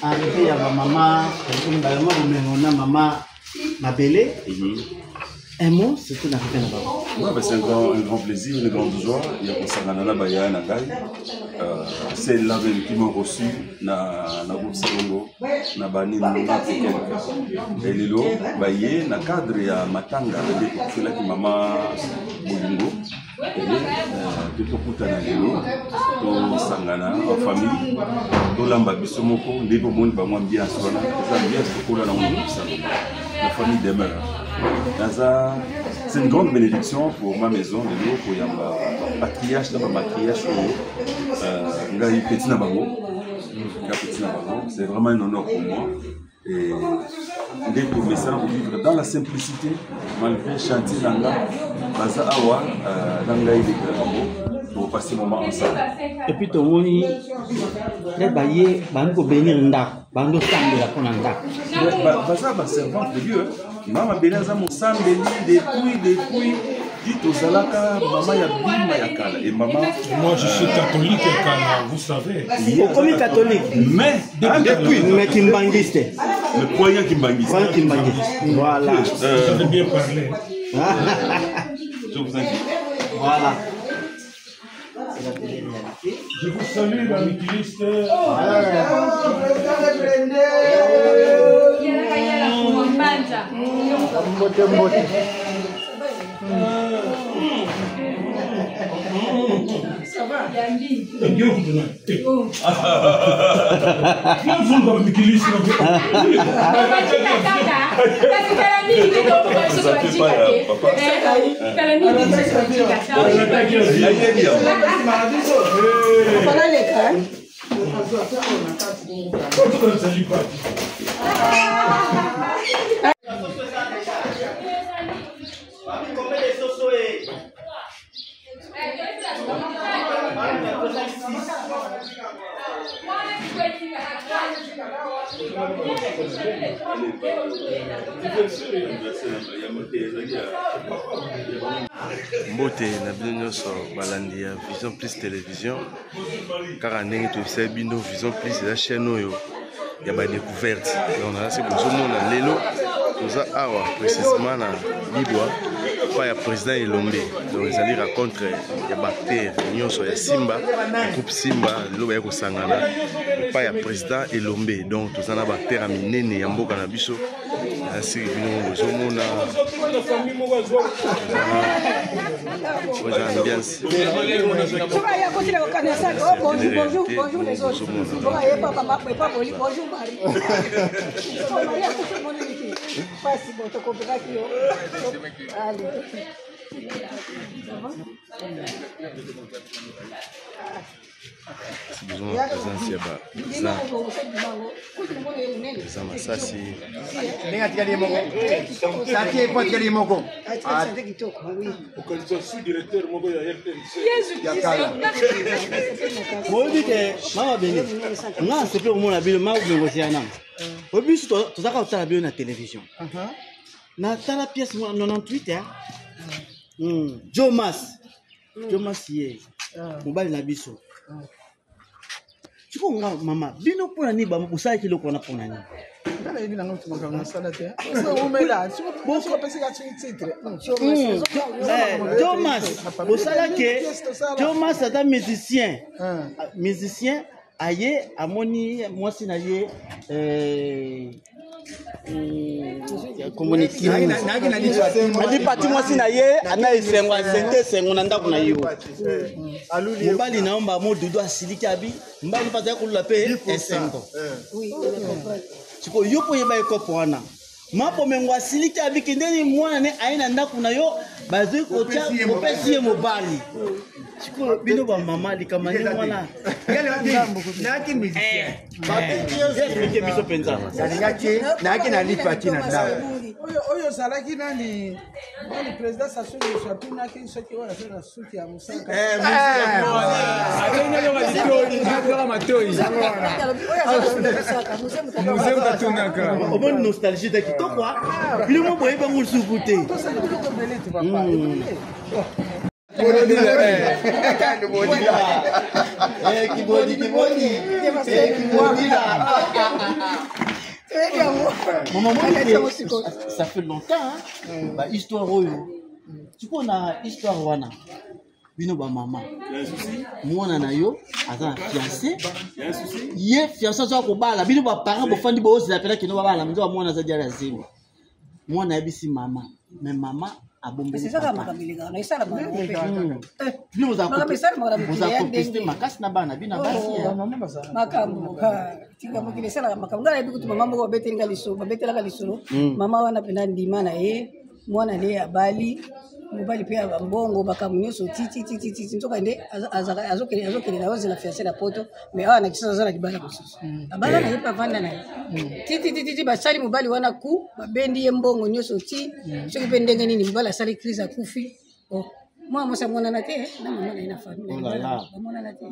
arrivé ya bamama, bamama Bomengo na mama Mabele. Un mot surtout na arrivé na bango. Ouais, bah, c'est un grand plaisir, une grande joie. Il y a kosangana na baya na ngai. C'est là même qui m'ont reçu na groupe Salongo, na bani na quelque. Et lelo, baye na cadre ya matanga nde tokufelaki mama Bolingo. Et tokutana lelo tosangana en famille tolamba biso moko nde bomoni bango ambiance wana eza ambiance tokola nango na la famille demeure naza. C'est une grande bénédiction pour ma maison lelo koyamba patriarche na bamatriarche oyo ngai petit na bango, ngai petit na bango. C'est vraiment un honneur pour moi et nde tomesana kovivre dans la simplicité malgré chantier na nga. Baza awa na ngai leki na bango, topasser moment ensemble. Et puis tomoni nde baye bandi kobénir ndako, bandi osambela mpona ndako. Baza baservante de Dieu. Mama Bele aza mosambeli depuis ti tozalaka mama ya bima ya kala e mama. Moi, je suis catholique ya kala, vous savez. Okomi catholique? Mais depuis, mais kimbangiste. Le croyant kimbangiste. Croyant kimbangiste, voilà. Vous avez bien parlé. Je vous invite. Voilà. Je vous salue, l'ami Christ. Mbote, mbote. Ça va? Yo kutuna. Yo mfunga mikilisi. Kasi kala mingi te tokoka biso tobajika te, kala mingi te biso tobajika. Panaleka. Mbote na bino nyonso balandi ya Vision Plus Télévision. Kaka ndenge toyebisaki bino, Vision Plus eza chaîne oyo ya badécouverte. Donc naza se bozomona lelo toza awa précisement na Libwa epai ya président Elombe. Donc ezali rencontre ya baacteur nyonso ya Simba, ya groupe Simba. Lelo baye kosangana epai ya président Elombe. Donc toza na baacteur ya minene ya mboka na biso. Nasiki bino bozomona oza ambiance. Bonjour, bonjour, bonjour les autres. Bonjour Marie. Marie akufi omonani te. Pasi bon tokomprenaki yo. Allez. Bozomona présence ya ba eza masasi. Ndenge atikali ye moko sati epo atikali ye moko. Sous-directeur moko ya RTNC. Ya kala. Boyebi te, mama Bene, nga nasepeli komona bino. Ma bomengosi nanga oyebi biso tozaka kotala bino na télévision. Natala pièce 98 Jomas, Jomas ye mobali na biso. Sikoyo nga mama bino, mpona nini bosalaki eloko wana? Mpona nini? Nga nayebi nango moto makambo nasala te. Umela soki opesika soki titre. Jomas osalaki. Jomas aza musicien, musicien aye amoni mwasi na ye alipati mwasi na ye ana esengo asente esengo na ndako na yo. Mobali na yo mbamo dudu asiliki abi mobali mpe azali kolula mpe esengo. Sikoyo yo mpo oyeba ekopo wana mabomengo asiliki abiki ndeni mwana ne aye na ndako na yo bazwi kotya kopesi ye mobali. Sikoyo bino bamama likambo ndenge wana. Nayaki musicien. Explique biso mpenza. Nalingaki nayaki na lipati na ndako. Oyo ozalaki nani nani président Sassou Nguesso atunaki soki oyo aza na suki ya mosaka. Matoi. Omoni nostalgie te kitoko bino mo boyebi bango lisuku te. Tosali biloko ebele te papa, ebele. Kibodi kibodi kibodila. Maman, ça fait longtemps hein? Ba histoire oyo sikoyo na histoire wana bino bamama, mwana na yo aza na fiancé, ye fiancé aza kobala. Bino baparent bofandi boozela mpena kino babala. Nzo mwana aza diala ya zemi, mwana ayebisi mama, mais mama abombeli ezaka papa. makambo elekaka na esalamaka nango mpe. Bino bozala Makambo esalamaka na mokili bozala ya complicité ndenge. makasi na bana bino basi Oh. Makambo ah, tika mokili esalaka makambo. Ngai nayebi kutu mama moko babeteli nga lisolo, babetelaka lisolo. Mama wana mpena ndima na ye, mwana na ye abali, mobali mpe ya bambongo makambo nyonso tititititi, nzoka nde azokende na ozela fiance na poto, mais awa na Kisasa aza na libala mosusu. Abala na ye mpe avanda na ye tititititi, basali mobali wana ku babendi ye mbongo nyonso ti soki mpe ndenge nini mobali asali crise akufi. Oh, mwana mwasi amonana te na mama na ye na famille Oh là là. bamonana te.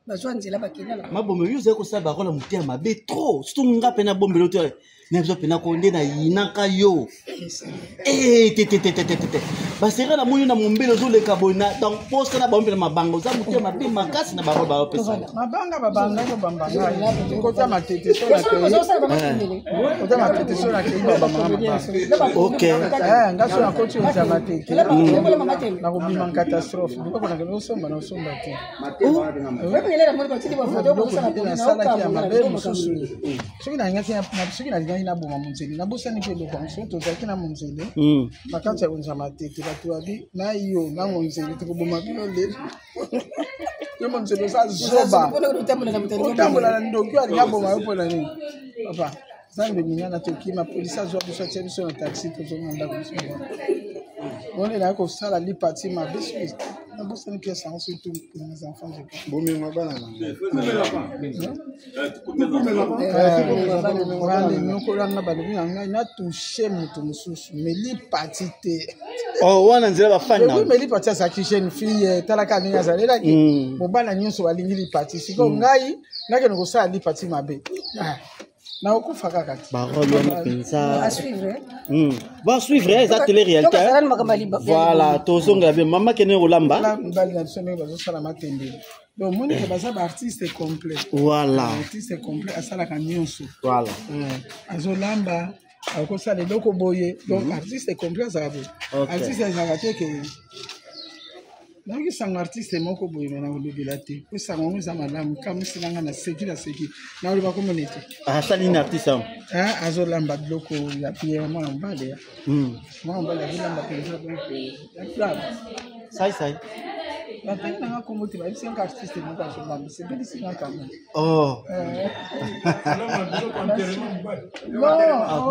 Bazwa nzela bakenda na Mabomo, yo ozali kosala barole ya motema mabe trop, surtout nga mpe nabombelo te na biso mpena ko nde nayinaka yo. Eh, te te te te te te te basera na moni na mombele ozoleka boye na donc posa na bango mpe na mabanga, oza motema mabe makasi na bango baopesa yo. Mabanga babanga kobamba ngai kota matete so nakei, kota matete so nakei, babambanga mabanga. Eh, nga so nakoti oza matete, nakobima catastrophe. Biloko nakende osomba, nasomba te. Biloko nasalaki ya mabe mosusu, soki nalingaki soki nalingaki naboma monzele, nabosani mpe eloko yango. Soki tozalaki na monzele na kati ya konza matete, bato babi na yo na monzele, tokoboma bino lelo. Yo monzele oza zoba, otambola na ndoki oyo alingi aboma yo mpona nini? Papa Nzambe minana, tokima, polisi azwa biso, atia biso na taxi, tozonga ndako. Biso bone naye kosala lipati mabe, soki nabosani pièce yango, surtout pour mes enfants, je pense. Bomema bana na wana enyokolanga, balobi na ngai natouche moto mosusu, mais lipati te. Oh, wana nzela bafani na Oui, mais lipati azalaki jeune fille, talaka ndenge azalelaki. Mobala nyonso balingi lipati. Sikoyo ngai nakende kosala lipati mabe. Ah, nakokufa kaka te. Barole wana mpenza. À suivre. Bon, suivre eza télé réalité. Tokasala makambo ya Voilà, tozongela bien mama kende kolamba. Tala mibali na biso ndenge bazosala matembele. Donc omoni ke baza baartiste complet. Artiste complet asalaka nyonso. Azolamba, akosala eloko boye, donc artiste complet azalaka boye. Artiste azalaka te ke nayoki sango artiste moko boye, me nakolobela te po sango yango eza malamu. Kamwisi nanga na seki na seki, naloba komona te. Asali nini artiste yango? Ah, azolamba biloko ya bien, mwana mobali ya mwana mobali azolamba mpenza, donc ya grave. Sai sai. Batangi nanga kombo te, bayebisi nga artiste moko azolamba, sepelisi nga quand même. Oh. Non.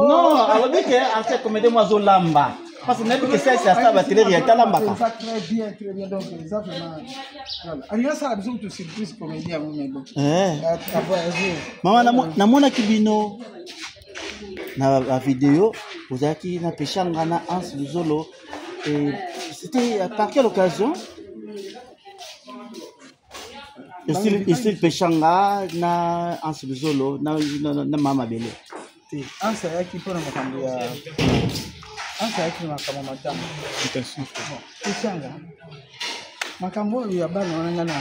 Non, alobi ke artiste comédien mo azolamba, parce que nayebi ke sai sai asala batele réalité, alambaka. Eza très bien, très bien, donc eza vraiment, voilà, alingi asala biso kutu surprise comédie yango, mais bon, avoyage. Mama, namonaki bino na bavideo, ozalaki na Peshanga na Anse Luzolo, et c'était par quelle occasion? Esili Peshanga na Anse Luzolo na mama Mabele. Te, Anse ayaki mpona makambo ya, Anse ayaki na makambo matanga. Peshanga, makambo oyo ya bana wana, nga na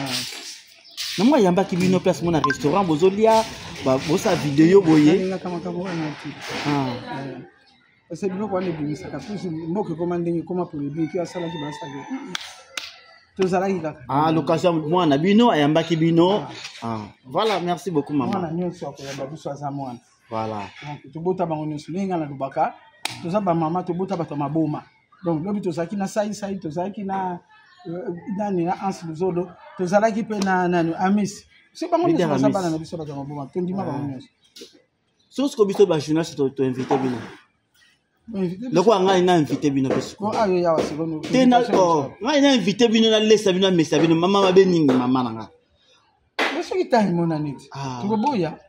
Namoi ayambaki bino place mo na restaurant, bozolia, bosala video boye. Alingaka makambo wana te. Parce que biloko wana ebimisaka plus mboka ekoma ndenge ekoma polémique. Asalaki, basalaki, tozalaki kaka. Ah, l'occasion mwana bino ayambaki bino. Ah, voilà, merci beaucoup mama. Mwana nyonso akoyamba biso aza mwana. Donc tobota bango nyonso ndenge ngai nalobaka, toza bamama, tobota bato ya maboma. Donc lobi tozalaki na Saisai, tozalaki na nani, na Anse Luzolo, tozalaki mpe na nani, Amis. So bango nyonso Leader baza Amis. bana na biso, bato ya maboma, tondima bango nyonso. Soki sikoyo biso bajournaliste toinvite bino, lokola ngai na invite bino mpe sikoyo. Bon, ayo yawa sikoyo. Te na oh, ngai na invite bino, nalesa bino, namesa bino, mama mabe mingi, mama na nga. Mais soki ntango emonani te, tokoboya.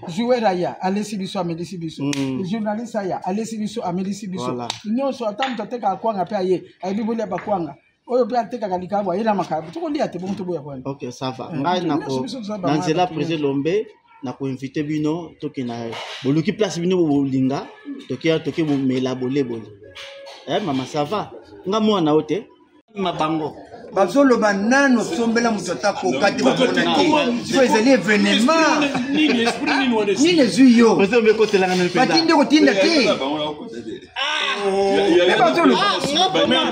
Joueur aya alesi biso, amelisi biso. Journaliste aya alesi biso, amelisi biso. Nyonso, ata moto atekaka kwanga mpe aye, ayebi bolia bakwanga oyo mpe atekaka likambo, aye na makambo, tokolia te bongo, toboya kwana. Ok, ça va. Eh, Ngai nyonso nako biso toza na bamama, nzela bato président Lombe, nakoinvite bino, tokenda boluki place bino bolinga, toke toke bomela bolebole. Eh, mama, ça va? Nga mwana yo te ma bango. Bazoloba nano sombela moto ata koka te, bamona te so ezali événement Nini esprit nini wana? Nini ezwi yo? Président Lombe kotelanga nano mpenza. Batindi kotinda te.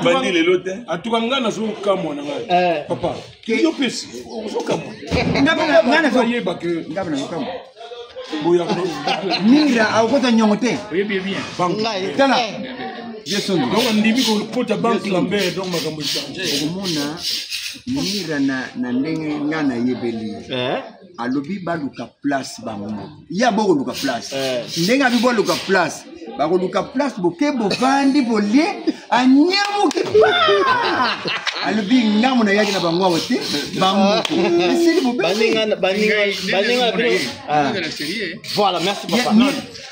Bandi lelo te. En tout cas ngai nazokamwa na ngai, papa, yo mpe ozokamwa. Ngai Oyeba ke Ngai nazokamwa. Boya. Mira akokota nyongo te. Oyebi bien. Tala. Donc andimi kokota banque Lambert, donc makambo echange. Okomona mira na ndenge nga nayebeli ye. Alobi baluka place bango moko. Ye abokoluka place. Ndenge abi boluka place. Bakoluka place boke bovandi bolie anyamuki pa. Alobi ngambo nayaki na bango awa te bango moko. Esili bobe. Baninga baninga baninga bino. Ah. Voilà, merci papa.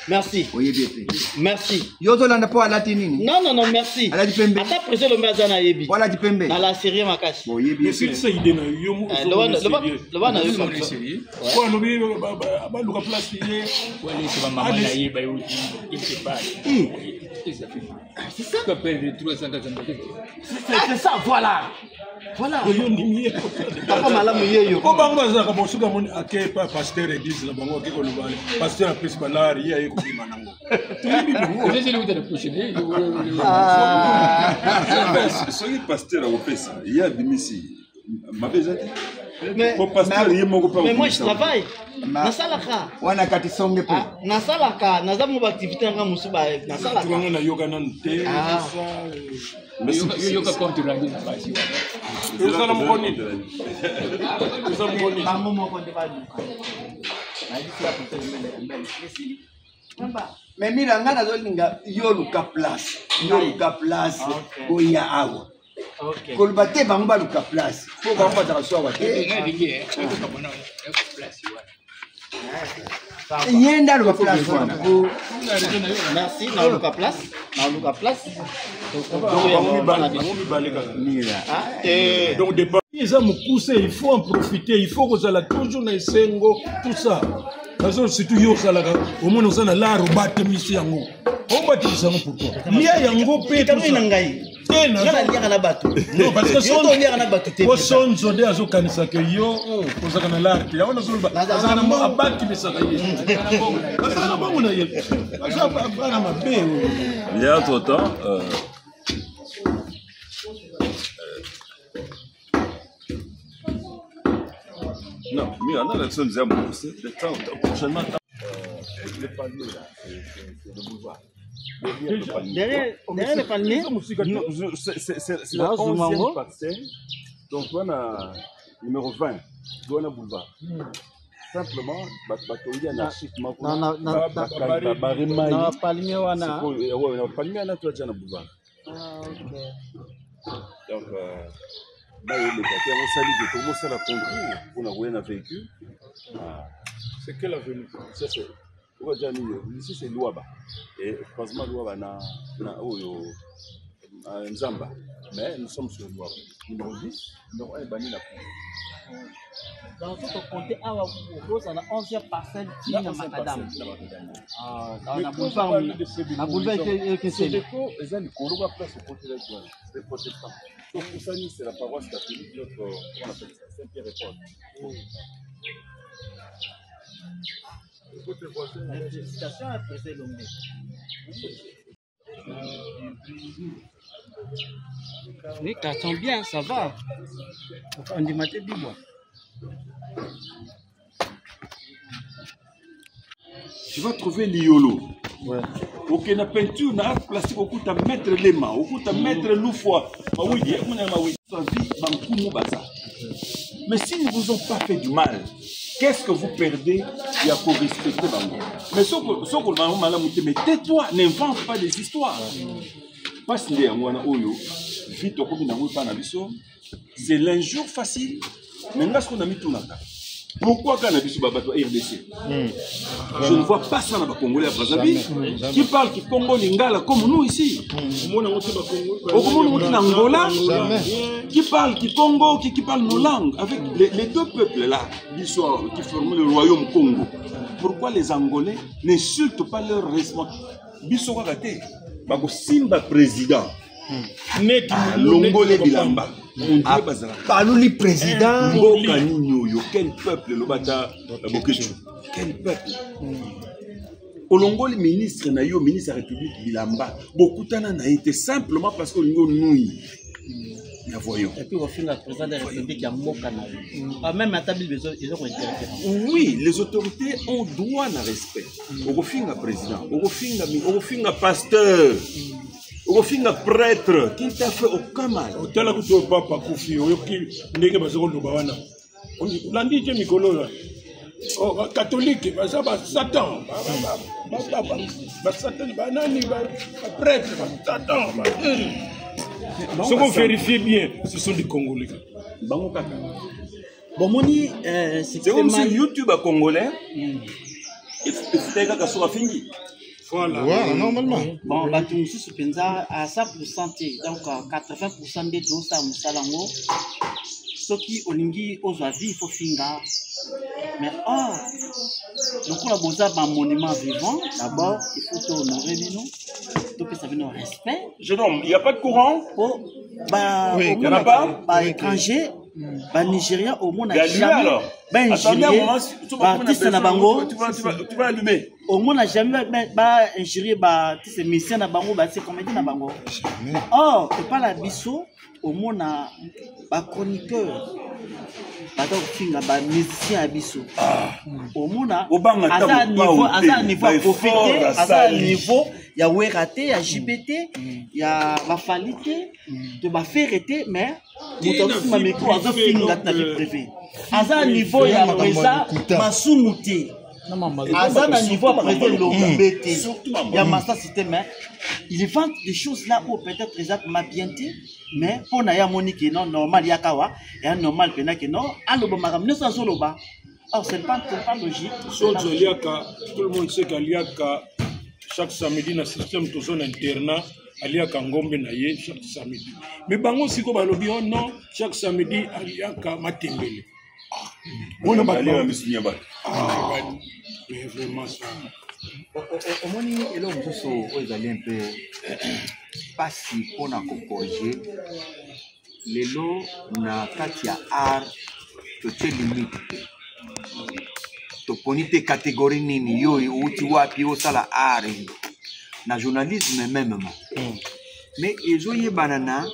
Merci. Oyebi ete. Merci. Yo ozolanda mpo alati nini? Non non non, merci. Alati pembe. Ata président Lombe aza na yebi. Po alati pembe. Na la série makasi. Oyebi Mais silisa idée na yo moko. Eh, loba loba loba na yo comme ça. Po alobi baluka place ye. Walesa bamama na ye bayoti quelque part. C'est ça. Tu perdre 380. C'est ça, voilà. Voilà. Oyo ndimi ye. Papa malamu yeyo. Po bango bazalaka bon soki amoni ake pa pasteur église na bango ake koloba pasteur apesi balari ye aye kobima nango. Toyebi bango. Soki pasteur akopesa ye abimisi mabe eza te. Po pasteur ye moko mpe Mais moi je travaille. Nasalaka. Wana kati songe pe. Nasalaka, naza mo ba activité nga mosusu ba nasalaka. Tukango nayoka nanu te. Yoka compte rendu na basi wana. Ozala moko nini? Oza moko nini? Bango moko nde baluka. Nayebisi ya président Lombe mbele. Esili. Mais mira nga nazolinga yo luka place. Yo luka place. Boya awa. Koloba te bango baluka place. Po bango bazalaka so awa te. Ye nde aluka place wana. Merci, naluka place. Naluka place. Bango mibale kaka. Mira. Donc départ eza mokuse, il faut en profiter, il faut kozala toujours na esengo, tout ça. Nazo surtout yo osalaka omoni oza na lar obatemisi yango obatemisi yango pourquoi lia yango mpe tout ça. na ngai. Te, Nga naliaka na bato. Non, parce que Yo toliaka na bato te. po sonzo nde azokanisa ke yo ozalaka na lar te yango nazoloba azalaka na mbongo abatimisaka ye azalaka na mbongo na ye aza bana mabe oyo. Il y a entre temps, non, mais on a la c'est le temps, prochainement. Le palmier là, c'est le boulevard. Derrière, derrière le palmier. Non, c'est la Là, 11e Zumango. parcelle. Donc, on a numéro 20, Douana Boulevard. Simplement, batongi anarchique moko babare mai Na palmier wana. na palmier wana toatia na boulevard. Ah, ok. Donc, mai eleka te yango osali ke tokomosala concours mpona koya na véhicule. C'est quelle avenue? Ça c'est oyo aja nini ici, c'est Luaba et croisement Luaba na oyo Nzamba, mais nous sommes sur Luaba numéro 10, numéro 1 ebandi na Donc, faut compter awa kozala 11e parcelle tina Na 11e macadam. parcelle, na macadam. Ah, Mais na quand boulevard vous parlez de Sodeko, na boulevard ekeseni. Sodeko eza likolo ba place okotelaki wana, c'est protestant. Tokusani, c'est la paroisse catholique, notre, comment on appelle ça, Saint-Pierre et Paul. Félicitations à président Lombe. Oui, carton bien, ça va. On dit maté bibwa. Tu vas trouver Liolo. Ok, na peinture, na art plastique, okuta maître Lema, okuta maître Loufoua, Mawidi, omona Mawidi. Sa vie, Bankumu Baza. Mais s'ils ne vous ont pas fait du mal, qu'est-ce que vous perdez? Il y a qu'au respecter Bango. Mais ce que mais tais-toi, n'invente pas des histoires. Parce que les wana oyo, vite okomi nango epa na biso, c'est l'injure facile. Mais nga ce qu'on a mis tout naka. Pourquoi quand on a biso babato RDC? Je ne vois pas ça dans les Congolais à Brazzaville qui parlent qui Congo lingala comme nous ici. Omona yango te bakongo. Au monde en Angola Jamais. qui parle qui Congo qui parle nos langues avec les deux peuples là l'histoire qui forment le royaume Congo. Pourquoi les Angolais n'insultent pas leur responsable? Biso kaka te bakosimba président Neti longole bilamba ondire bazalaka Baluli président. mboka nini oyo? Quel peuple? Elobata Bokechu, quel peuple? Olongoli ministre na yo, ministre ya république bilamba, bokutana na ye te simplement parce que olingi onui ya voyons. Et puis, au final, le président de la République, il y a Moka na yo. Ah, même à table, ils ont intéressé. Oui, les autorités ont droit na respect. Okofinga président, okofinga pasteur. Okofinga prêtre qui ne t'a fait aucun mal. Otala kutu oyo papa akufi, oyoki ndenge baza koloba wana. Olandi te mikolo oyo. Oh, bakatolike baza basatan, basatan banani, baprêtre basatan. Soki overifie bien, ce sont des Congolais. Bango kaka. Bomoni, c'est comme si YouTube à Congolais efutaki kaka soki afingi. Voilà. Voilà, normalement. Bon, bato mosusu mpenza à 100 te, donc 80 nde tozosala mosala yango. Soki olingi ozwa vie, il faut finga. Mais or, lokola boza ba monument vivant, d'abord il faut tohonore bino, topesa bino respect. Jeune homme, il n'y a pas de courant? Po ba Oui, il y en a pas? Ba étranger, ba Nigérien au monde Il y a lui, jamais alors. ba Attendez un injurier, moment, si tu vas ba prendre artiste la na personne, bango, tu vas allumer. Au monde jamais ba injurier ba artiste musicien na bango, ba artiste comédien na bango. Or, et pas la biso au monde ba chroniqueur, ba ta kofinga ba musicien ya biso. Au monde Obanga aza ntango niveau, pao te, aza niveau ba ya profiter, effort aza asali. niveau ya Wera te, ya JB te, ya ba Fally te, to ba Ferre te, mais moto azofinga micro, azofinga na vie privée. Aza niveau ya président Masumu te. Aza na niveau ya président Lombe te. Ya Massa te, mais il vante des choses là où peut-être eza ma bien te, mais mpo na ye amoni ke non, normal yaka wa, ya normal pena ke non, aloba makambo nyonso azoloba. Or, c'est pas logique. Sonzo aliaka, tout le monde sait qu'aliaka chaque samedi na système tozo na internat, aliaka ngombe na ye chaque samedi. Mais bango siko balobi, oh non, chaque samedi aliaka matembele. Wana bato Aliaka ba- misuni ya bato. Ah, mais vraiment ça. Omoni eloko mosusu oyo ezali un peu pasi mpona kokorige lelo na kati ya art, totie limite te, toponi te catégorie nini, yo outi wapi osala art na journalisme mêmement. Mais ezoyebana na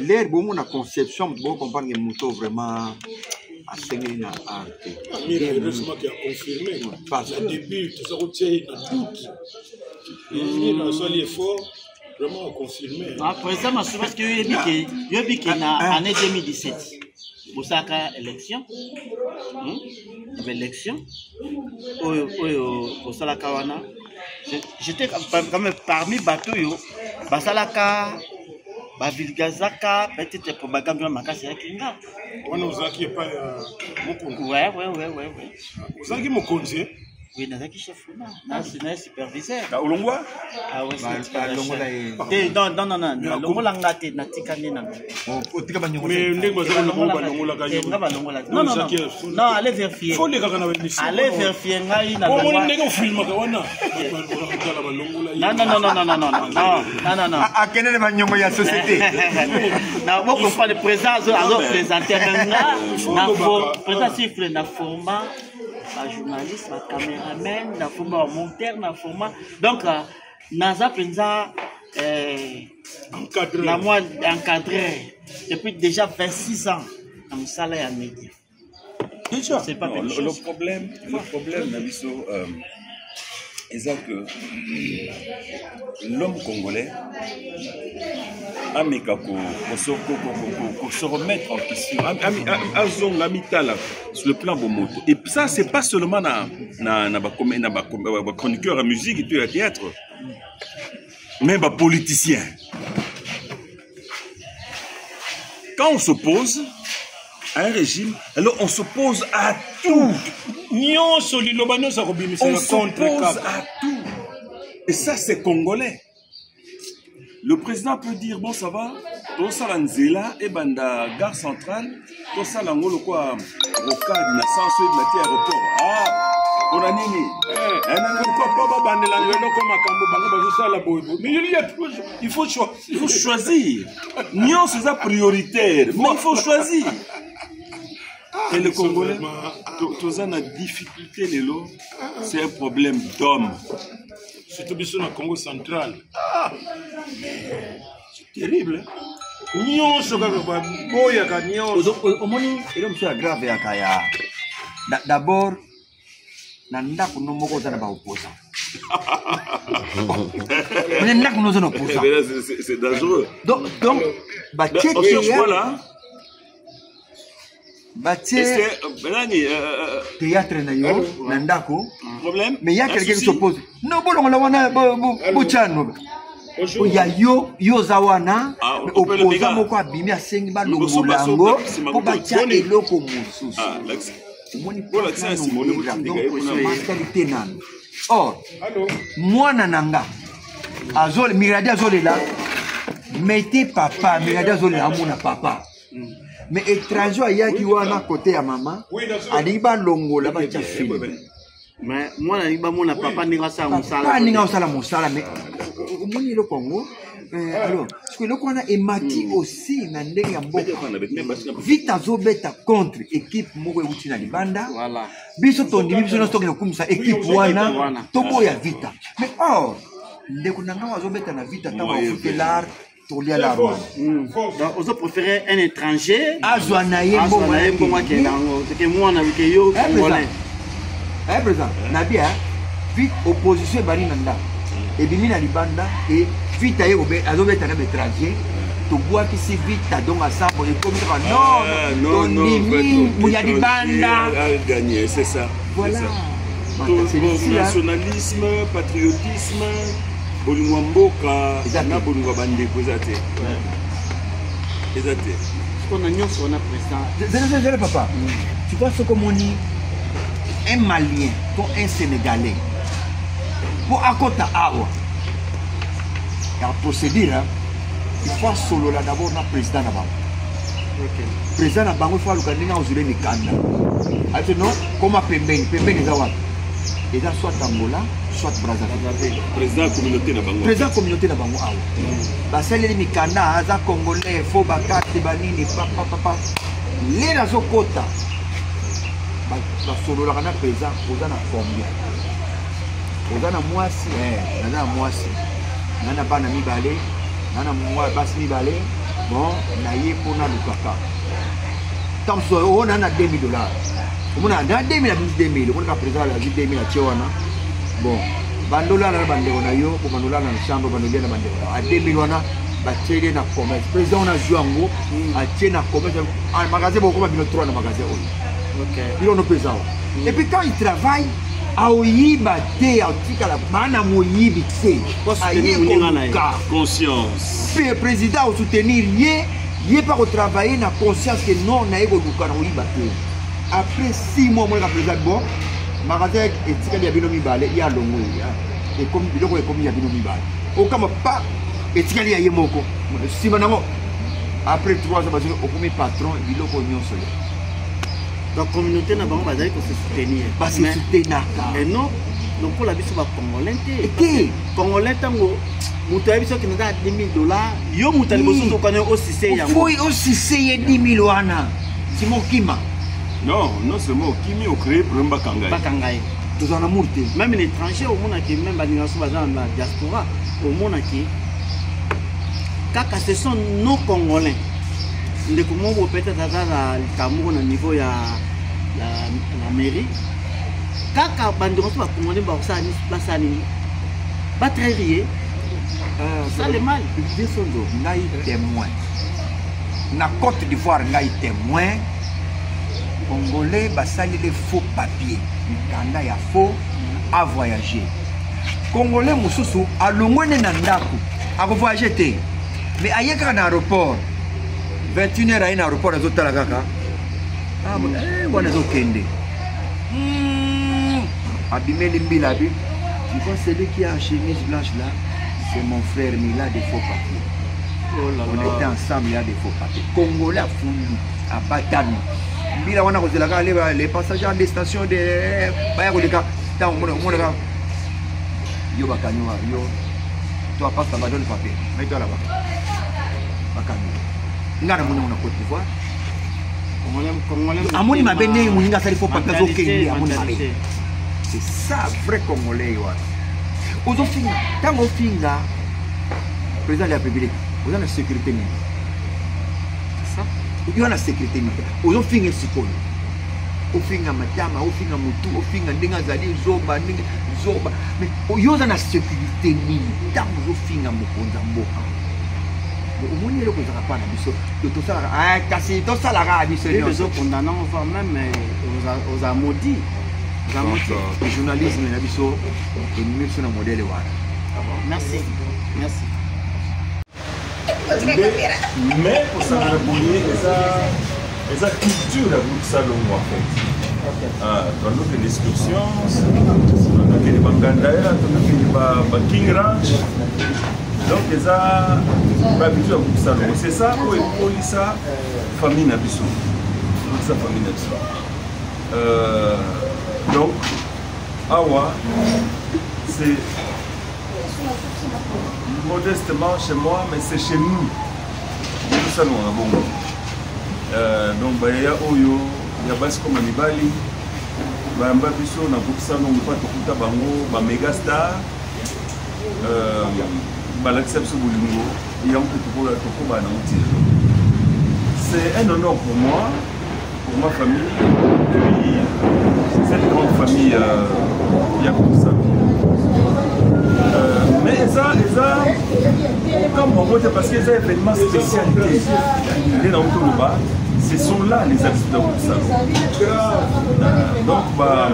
l'air bomona conception, moto bocomprendre ke moto vraiment asengeli na art te. Amir, heureusement qu'il a confirmé. Parce Au début, tout ça, on tient na doute. Et il a sali effort, vraiment a confirmé. Ah, président Massou, parce que yoyebi ke na année 2017, bosalaka élection, Élection oyo, oyo bosalaka wana, j'étais quand même parmi bato oyo basalaka, bavulgarisaka peut-être propagande wana makasi eyaki nga. Wana ozalaki epai ya mokonzi? Ouais. Ozalaki mokonzi, eh? Oui, nazalaki chef kuna, na superviseur. Ah, olongwa? Ah ouais, c'est Balongola ye. Te, non, non, non, non, balongola nga te, natika nde nano. Otika banyongo. Mais ndenge baza koloba, balongolaka yo. Te, nga balongola te. Non, non, non. Non, allez vérifier. Faut olekaka na baémission. Allez vérifier ngai na Omoni longwa. ndenge ofilmaka wana. Bato balongola ye. Non, non, non, non, non, non, non, non, non, non, non. Akende na banyongo ya société. Na bo comprendre président azo présenter mais nga na olobaka. président siffle na format ba journaliste, ba caméraman, na format ba monteur, na format. Donc, naza mpenza, Encadreur. na moi encadreur depuis déjà 26 ans na mosala ya média. Déjà. C'est pas Non, quelque le chose. problème, na biso, eza que l'homme congolais ameka ko se remettre en question, azonga amitala sur le plan bomoto. Et ça, c'est pas seulement na ba chroniqueur ya musique et tout ya théâtre, mais ba politicien. Quand on s'oppose à un régime, alors on s'oppose à tout. Nyonso, liloba nyonso akobimisa On ya contre s'oppose kaka. à tout. Et ça, c'est congolais. Le président peut dire, bon, ça va, tosala nzela ebanda gare centrale, tosala yango lokwa rocade na sens oyo ebima ti aéroport. Ah, mpona nini? Eh, Eh, nani? Pourquoi pas babandela eloko makambo bango bazosala boye boye? Mais il y a toujours, il faut choisir. Il faut choisir. Nyonso eza prioritaire, mais il faut choisir. Et le mais Congolais, vraiment, toza na difficulté lelo, c'est un problème d'homme. Surtout biso na Congo central. Ah, c'est terrible, hein? Nyonso kaka baboyaka nyonso. Omoni eloko mosusu ya grave yaka ya d'abord na ndako no moko oza na baopposant. Mais ndako noza na opposant. C'est dangereux. Donc batie théâtre, batie théâtre na yo na ndako, mais ya quelqu'un qui s'oppose, non, bolongola wana, botyano ya yo, yo oza wana, opposant moko abimi, asengi balongola yango mpo batya eloko mosusu. Omoni mentalité nano. Or mwana na nga Miradi azolela, mete papa Miradi azolela, amona papa, mais étranger ayaki wana kote ya mama, alingi balongola, batya film. Mais mwana alingi bamona papa ndenge asala mosala. Papa ndenge asala mosala. Mais omoni eloko yango, alors parce que eloko wana emati aussi na ndenge ya mboka. Vite azobeta contre équipe moko euti na libanda, biso tondimi, biso nyonso tokende kokumisa équipe wana, toboya Vita. Mais or ndeko na ngai azobeta na Vita, ntango afutelar tolia la wana. Donc ozo préférer un étranger azwa na ye mbongo, na ye mbongo, akende yango teke mwana ke yo congolais. Eh président, nabi vite opposition ebandi na ndako, ebimi na libanda e Vite aye azobeta na baétranger, tobwakisi Vita. Donc asambo ekomi kaka non, tondimi ya libanda. Gagné, c'est ça. Voilà. Nationalisme, patriotisme, bolingo ya mboka na bolingo ya bandeko eza te, eza te. Mpona nyonso wana, président. Zele papa, tu vois, soki omoni un Malien to un Sénégalais mpo akɔta awa ya procédure, il faut asolola d'abord na président na bango. Président na bango, il faut aluka ndenge akozwile mikanda. Ati non, koma pembeni pembeni, eza wapi? Eza soit Angola, soit Brazzaville. Président ya communauté na bango. Président communauté na bango awa, basaleli mikanda, aza congolais, fo bakarte banini, papapapa. Lelo azokota, basololaka na président: oza na combien? Oza na mwasi? Naza na mwasi, na na bana mibale, na na basi mibale. Bon, na ye mpona lukaka ntango mosusu oyo na na 2000 dollars, omona na 2000, abimisi 2000, omonaka président azwi 2000, atie wana. Bon, bandolala na bandeko na yo, po bandolala na chambre, bandolia na bandeko na yo. A 2000 wana batieli na commerce, président wana azwi yango, atie na commerce, magasin. Bokoma bino 3 na magasin oyo, biloko mpe eza awa. Et puis quand il travaille, aoyiba te, aotikala bana moyibi te, aye koluka conscience. Mpe président akosoutenir ye, ye mpe akotravaille na conscience ke non, naye koluka, na koyiba te. Après 6 mois, omonaka président: bon, magasin etikali ya bino mibale, ye alongo, ekomi biloko, ekomi ya bino mibale. Okama pa etikali ya ye moko. Nsima nango, après 3 ans, bazwi, okomi patron, biloko nyonso yo. Donc communauté na bango bazali kose soutenir. Base soutenaka. Et non lokola biso bacongolais te. Te. Congolais, ntango moto ayebi soki naza 2000 dollars, yo moto ya liboso tokani osise yango. Foi osise ye 10 000 wana, nsima okima. Non, non seulement okimi, ocréé problème, bakanga ye. Bakanga ye. Tozala na mour te. Même l'étranger, omonaki même baninga so baza na diaspora, omonaki kaka ce sont nos Congolais. Ndeko moko peut-être aza na likambo moko na niveau ya la mairie, kaka bandeko so bacongolais bakosala basala nini? Batrahir ye. Ça le mal. Sonzo, ngai témoin na Côte d'Ivoire, ngai témoin, congolais basaleli faux papier, mikanda ya faux, avoyage. Congolais mosusu alongwe nde na ndako, akovoyage te, mais aye kaka na aéroport 21 heure, aye na aéroport, azotala kaka wana ezokende, abimeli mbila abi: tu vois celui qui a en chemise blanche là, c'est mon frère, mais il a des faux papiers. Oh là, on était ensemble, il y a des faux papiers. Congolais afundi, abatami mbila wana kozelaka les passagers en destination de baya koleka. Ntango omonaka yo bakangi wa yo, toi passe là-bas, donne papier, mets toi là-bas, bakangi. Nga namoni yango na Côte d'Ivoire. Amoni mabe ndenge moninga asali faux papier, azokende, amoni mabe. C'est ça vrai congolais wana. Ozofinga, ntango ofinga président de la République, oza na sécurité nini? Yo na sécurité nini? Ozofinga sikoyo, ofinga matama, ofinga motu, ofinga ndenge azali zoba, ndenge zoba. Mais yo oza na sécurité nini ntango ozofinga mokonzi ya mboka? Omoni eloko ezalaka mpa na biso, tosalaka ah, kasi tosalaka biso nyonso condamnant, voire même euh, oza maudit. Euh, journalisme na biso ememi biso na modèle wana. Ah merci, merci. Mais kosangana boye eza eza culture ya groupe Salongo en fait. Ah, tondokende excursion, tondokende bangandaya, tondokende ba King Ranch. Donc eza bahabitude ya groupe Salongo. C'est ça oyo ekolisa famille na biso. Ekolisa famille na biso. Euh, donc awa c'est modestement chez moi, mais c'est chez nous. Tosalonga bongo. Euh, donc bayaya oyo ya basi koma mibali bayamba biso na groupe Salongo mpa tokuta bango ba méga star euh, balakisa biso bolingo yango mpe tokoba nango ti lelo. C'est un honneur pour moi, pour ma famille, et puis cette grande famille euh, ya groupe Salongo. Euh, mais eza eza okamwa yango te parce que eza événement spécial te nde na toloba, ce sont là les habitudes ya groupe Salongo. Euh, donc ba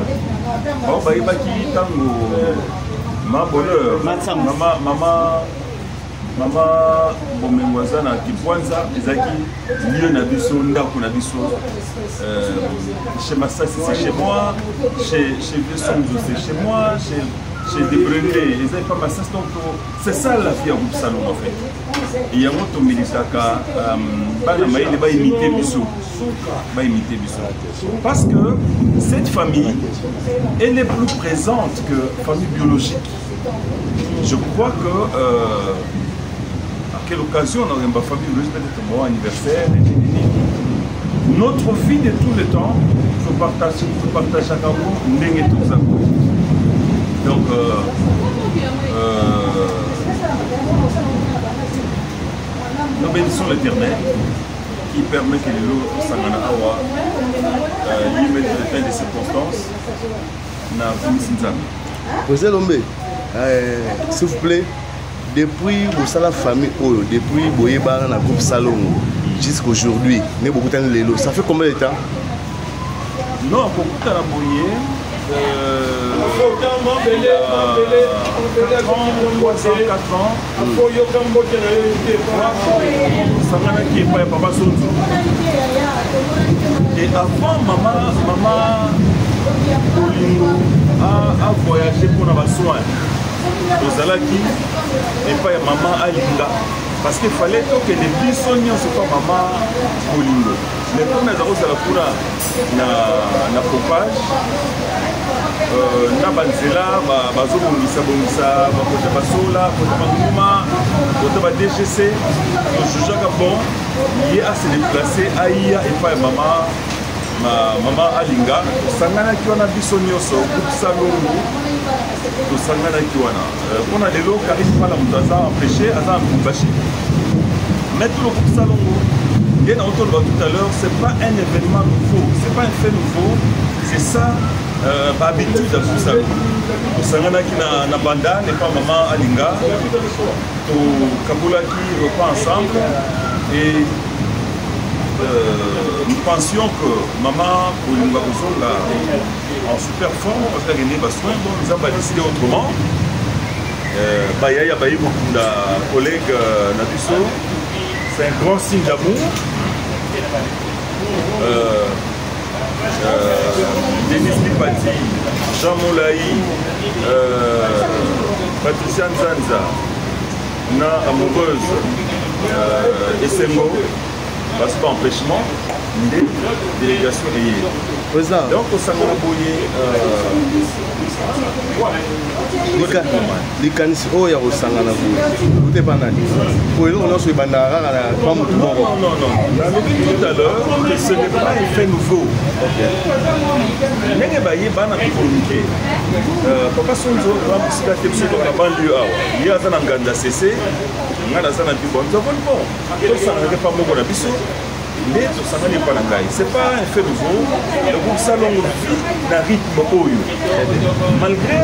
bao bayebaki ntango ma bonheur mama mama mama bomengo aza na Kipwanza, ezalaki lieu na biso, ndako na biso. euh, chez Masasi c'est chez moi, chez chez Vieux Sonzo c'est chez moi, chez chez Debrende ezali pa Masasi. Donc c'est ça la vie ya groupe Salongo en fait. Yango tomelisaka euh, bana mayele baimite biso, baimite biso, parce que cette famille, elle est plus présente que famille biologique. Je crois que euh, à quelle occasion on aurait ma famille biologique, peut-être mon anniversaire, notre vie de tout le temps, faut partager, faut partager yango ndenge toza. Donc euh, euh, nous bénissons l'Éternel qui permet que lelo tosangana awa, euh, ye maître de temps de circonstances na kumisi Nzambe. Président Lombe, euh, s'il vous plaît, depuis bosala famille oyo, depuis boyebana na groupe Salongo jusqu'aujourd'hui nde bokutani lelo, ça fait combien de temps? Non, kokutana boye euh, 3 ans, 4 ans, osanganaki epai ya papa Sonzo. Et avant mama mama Bolingo avoyage mpona basoin, tozalaki epai ya mama Alinga, parce que fallait tokende biso nyonso pa mama Bolingo. Mais comme aza kozala kuna na, na pompage euh, na banzela bazobongisa bongisa, bakota basola, kota banguma, kota ba DGC, tojujaka bon ye ase déplace aya epai ya mama ma, mama Alinga. Tosanganaki wana biso nyonso groupe Salongo, tosanganaki wana mpona euh, lelo Karine Pala moto aza empêché, aza na Lubumbashi. Mais tout le groupe Salongo nde na otoloba tout à l'heure, c'est pas un événement nouveau, c'est pas un fait nouveau, c'est ça euh, bahabitude ya groupe Salongo. Tosanganaki na, na bandal epa mama Alinga, tokabolaki repas ensemble et euh, nous pensions que mama Bolingo akozonga en super forme parce qu'akende basoin. Bon, Nzambe a décidé autrement. euh, bayaya baye kokunda collègue euh, na biso, c'est un grand signe d'amour. euh, euh, Denis Lipati, Jean Molaï, euh, Patricia Nzanza na amoureuse euh, Esengo parce que empêchement nde délégation eye. Président. Donc osangana boye likanisi oyo ya kosangana boye ute pa nani? Po eloko nyonso ebandaka kaka na pa motu moko. Non, non, non. Nalobi tout à l'heure que ce n'est pas un fait nouveau. Ndenge bayeba na mikolo mike, papa Sonzo bamosika te, biso toka banlieue awa, ye aza na Nganda cc, ngai naza na Bibwa. Nous avons bon tosangana te pa moko na biso nde tosangani epa na ngai. C'est pas un fait nouveau. Le groupe Salongo vit na rythme oyo malgré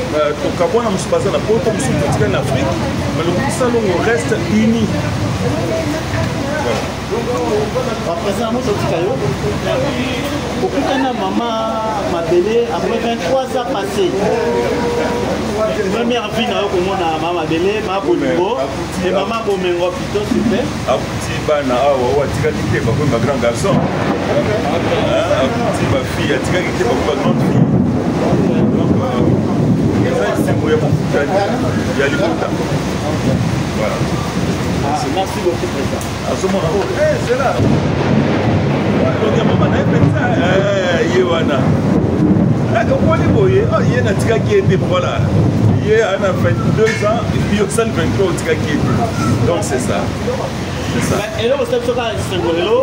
Tokabwana, mosusu baza na poto, mosusu totikali na Afrique, mais le groupe Salongo reste uni. Baprésident moto otika yo okutana mama mabele après 23 ans passé, première vie na yo komona mama mabele, mama bolingo et mama bomengo plutôt, super. Akuti bana awa oyo atikaki te, bakomi ba grand garçon. Akuti bafille atikaki te, bakomi ba grande fille. Donc eza esengo ya bokutani ya libota. Voilà. Merci beaucoup, président. Azomona oyo zela elongi ya mama na ye mpenza, ye wana omoni boye, ye natikaki ye te. Voilà, ye ana 22 ans, yo osali 23, otikaki ye te. Donc c'est ça, c'est ça. Eloko osali biso kaka esengo lelo,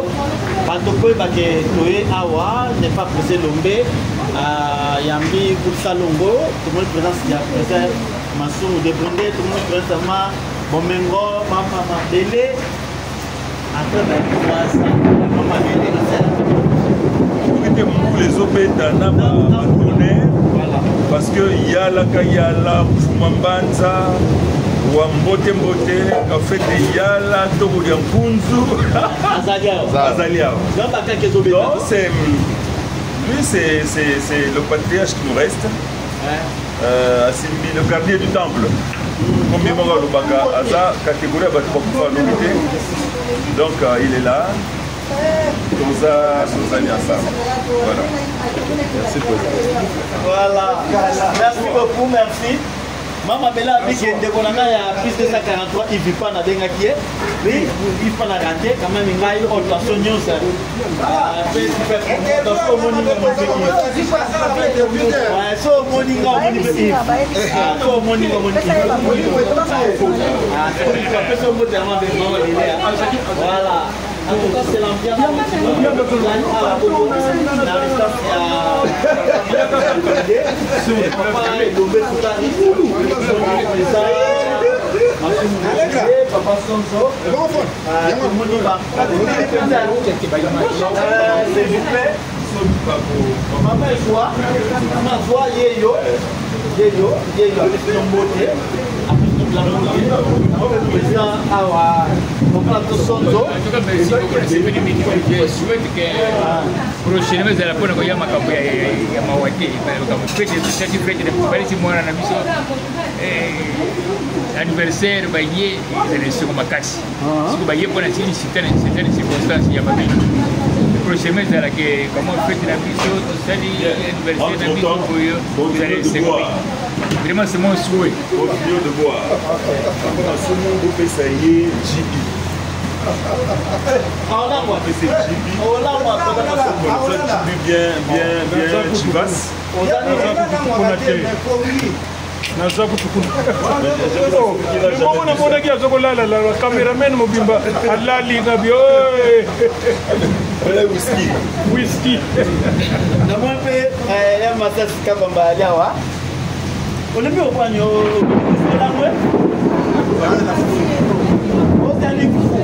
bato koyebake toye awa n'est pas président Lombe yambi groupe Salongo, tomoni présence ya président Masumu de Bonde, tomoni présence ma bomengo, mama mabele après 23 ans, mama mabele asala. Soki te mbula ezobeta na batonnerre, parce que yalaka yala mfuma mbanza wa mbote mbote kafete yala tokolia nkunzu. Azali awa. Azali awa. Donc bakaki ezobeta. Donc c'est lui, c'est le patriarche qui nous reste, asimbi le gardien du temple. Combien moko alobaka aza catégorie ya bato bakufa alobi te. Donc il est là, toza tozali ensemble. Voilà, merci président. Voilà, merci beaucoup, merci. Mama Bela abiki ndeko na ngai ya plus 243 ivipa, nabengaki ye. Oui, ivipa na rate quand même ngai oyo tension nyonso. Omoni nga, so omoni nga, omoni mpe, so omoni nga, omoni apesa mbote ya mabe mama Bele. Voilà. En tout cas, c'est l'ambiance na résidence ya papa Elombe Sukari, président Papa Sonzo, tomoni ba s'il vous plaît. Mama ezwa, mama azwa yeyo, yeyo, yeyo apesi no mbote, apesi no bilambote président awa papa to Sonzo. En tout cas, merci beaucoup. Nasepeli mingi. Je souhaite que prochainement ezala mpona koya makambo ya mawa te, makambo fete tosaki, fete balisi mwana na biso anniversaire, baye ezala esengo makasi. Siko baye mpona sili certaine circonstance ya mabe. Prochainement ezalaka comment fete na biso, tosali anniversaire na biso boyo, ezala esengo mingi. Vraiment, c'est mon souhait. Continue de boire. Papa Masumu, bopesa ye JB. Opesa JB. JB bien, bien, bien Chivas. Naza kutu kuna bongo, namonaki aza kolalala, cameraman mobimba alali na bi. Whisky. Whisky. Namoni mpe ya masasi kabamba ali awa, olembi okwani olangwe ozali fufu.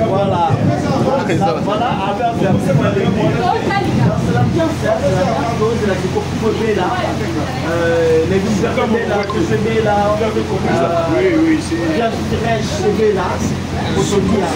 Voilà, voilà, c'est l'ambiance, c'est l'ambiance, c'est la bela, les bela, bela, Oui, oui, c'est bien fraîche, bela, otolia.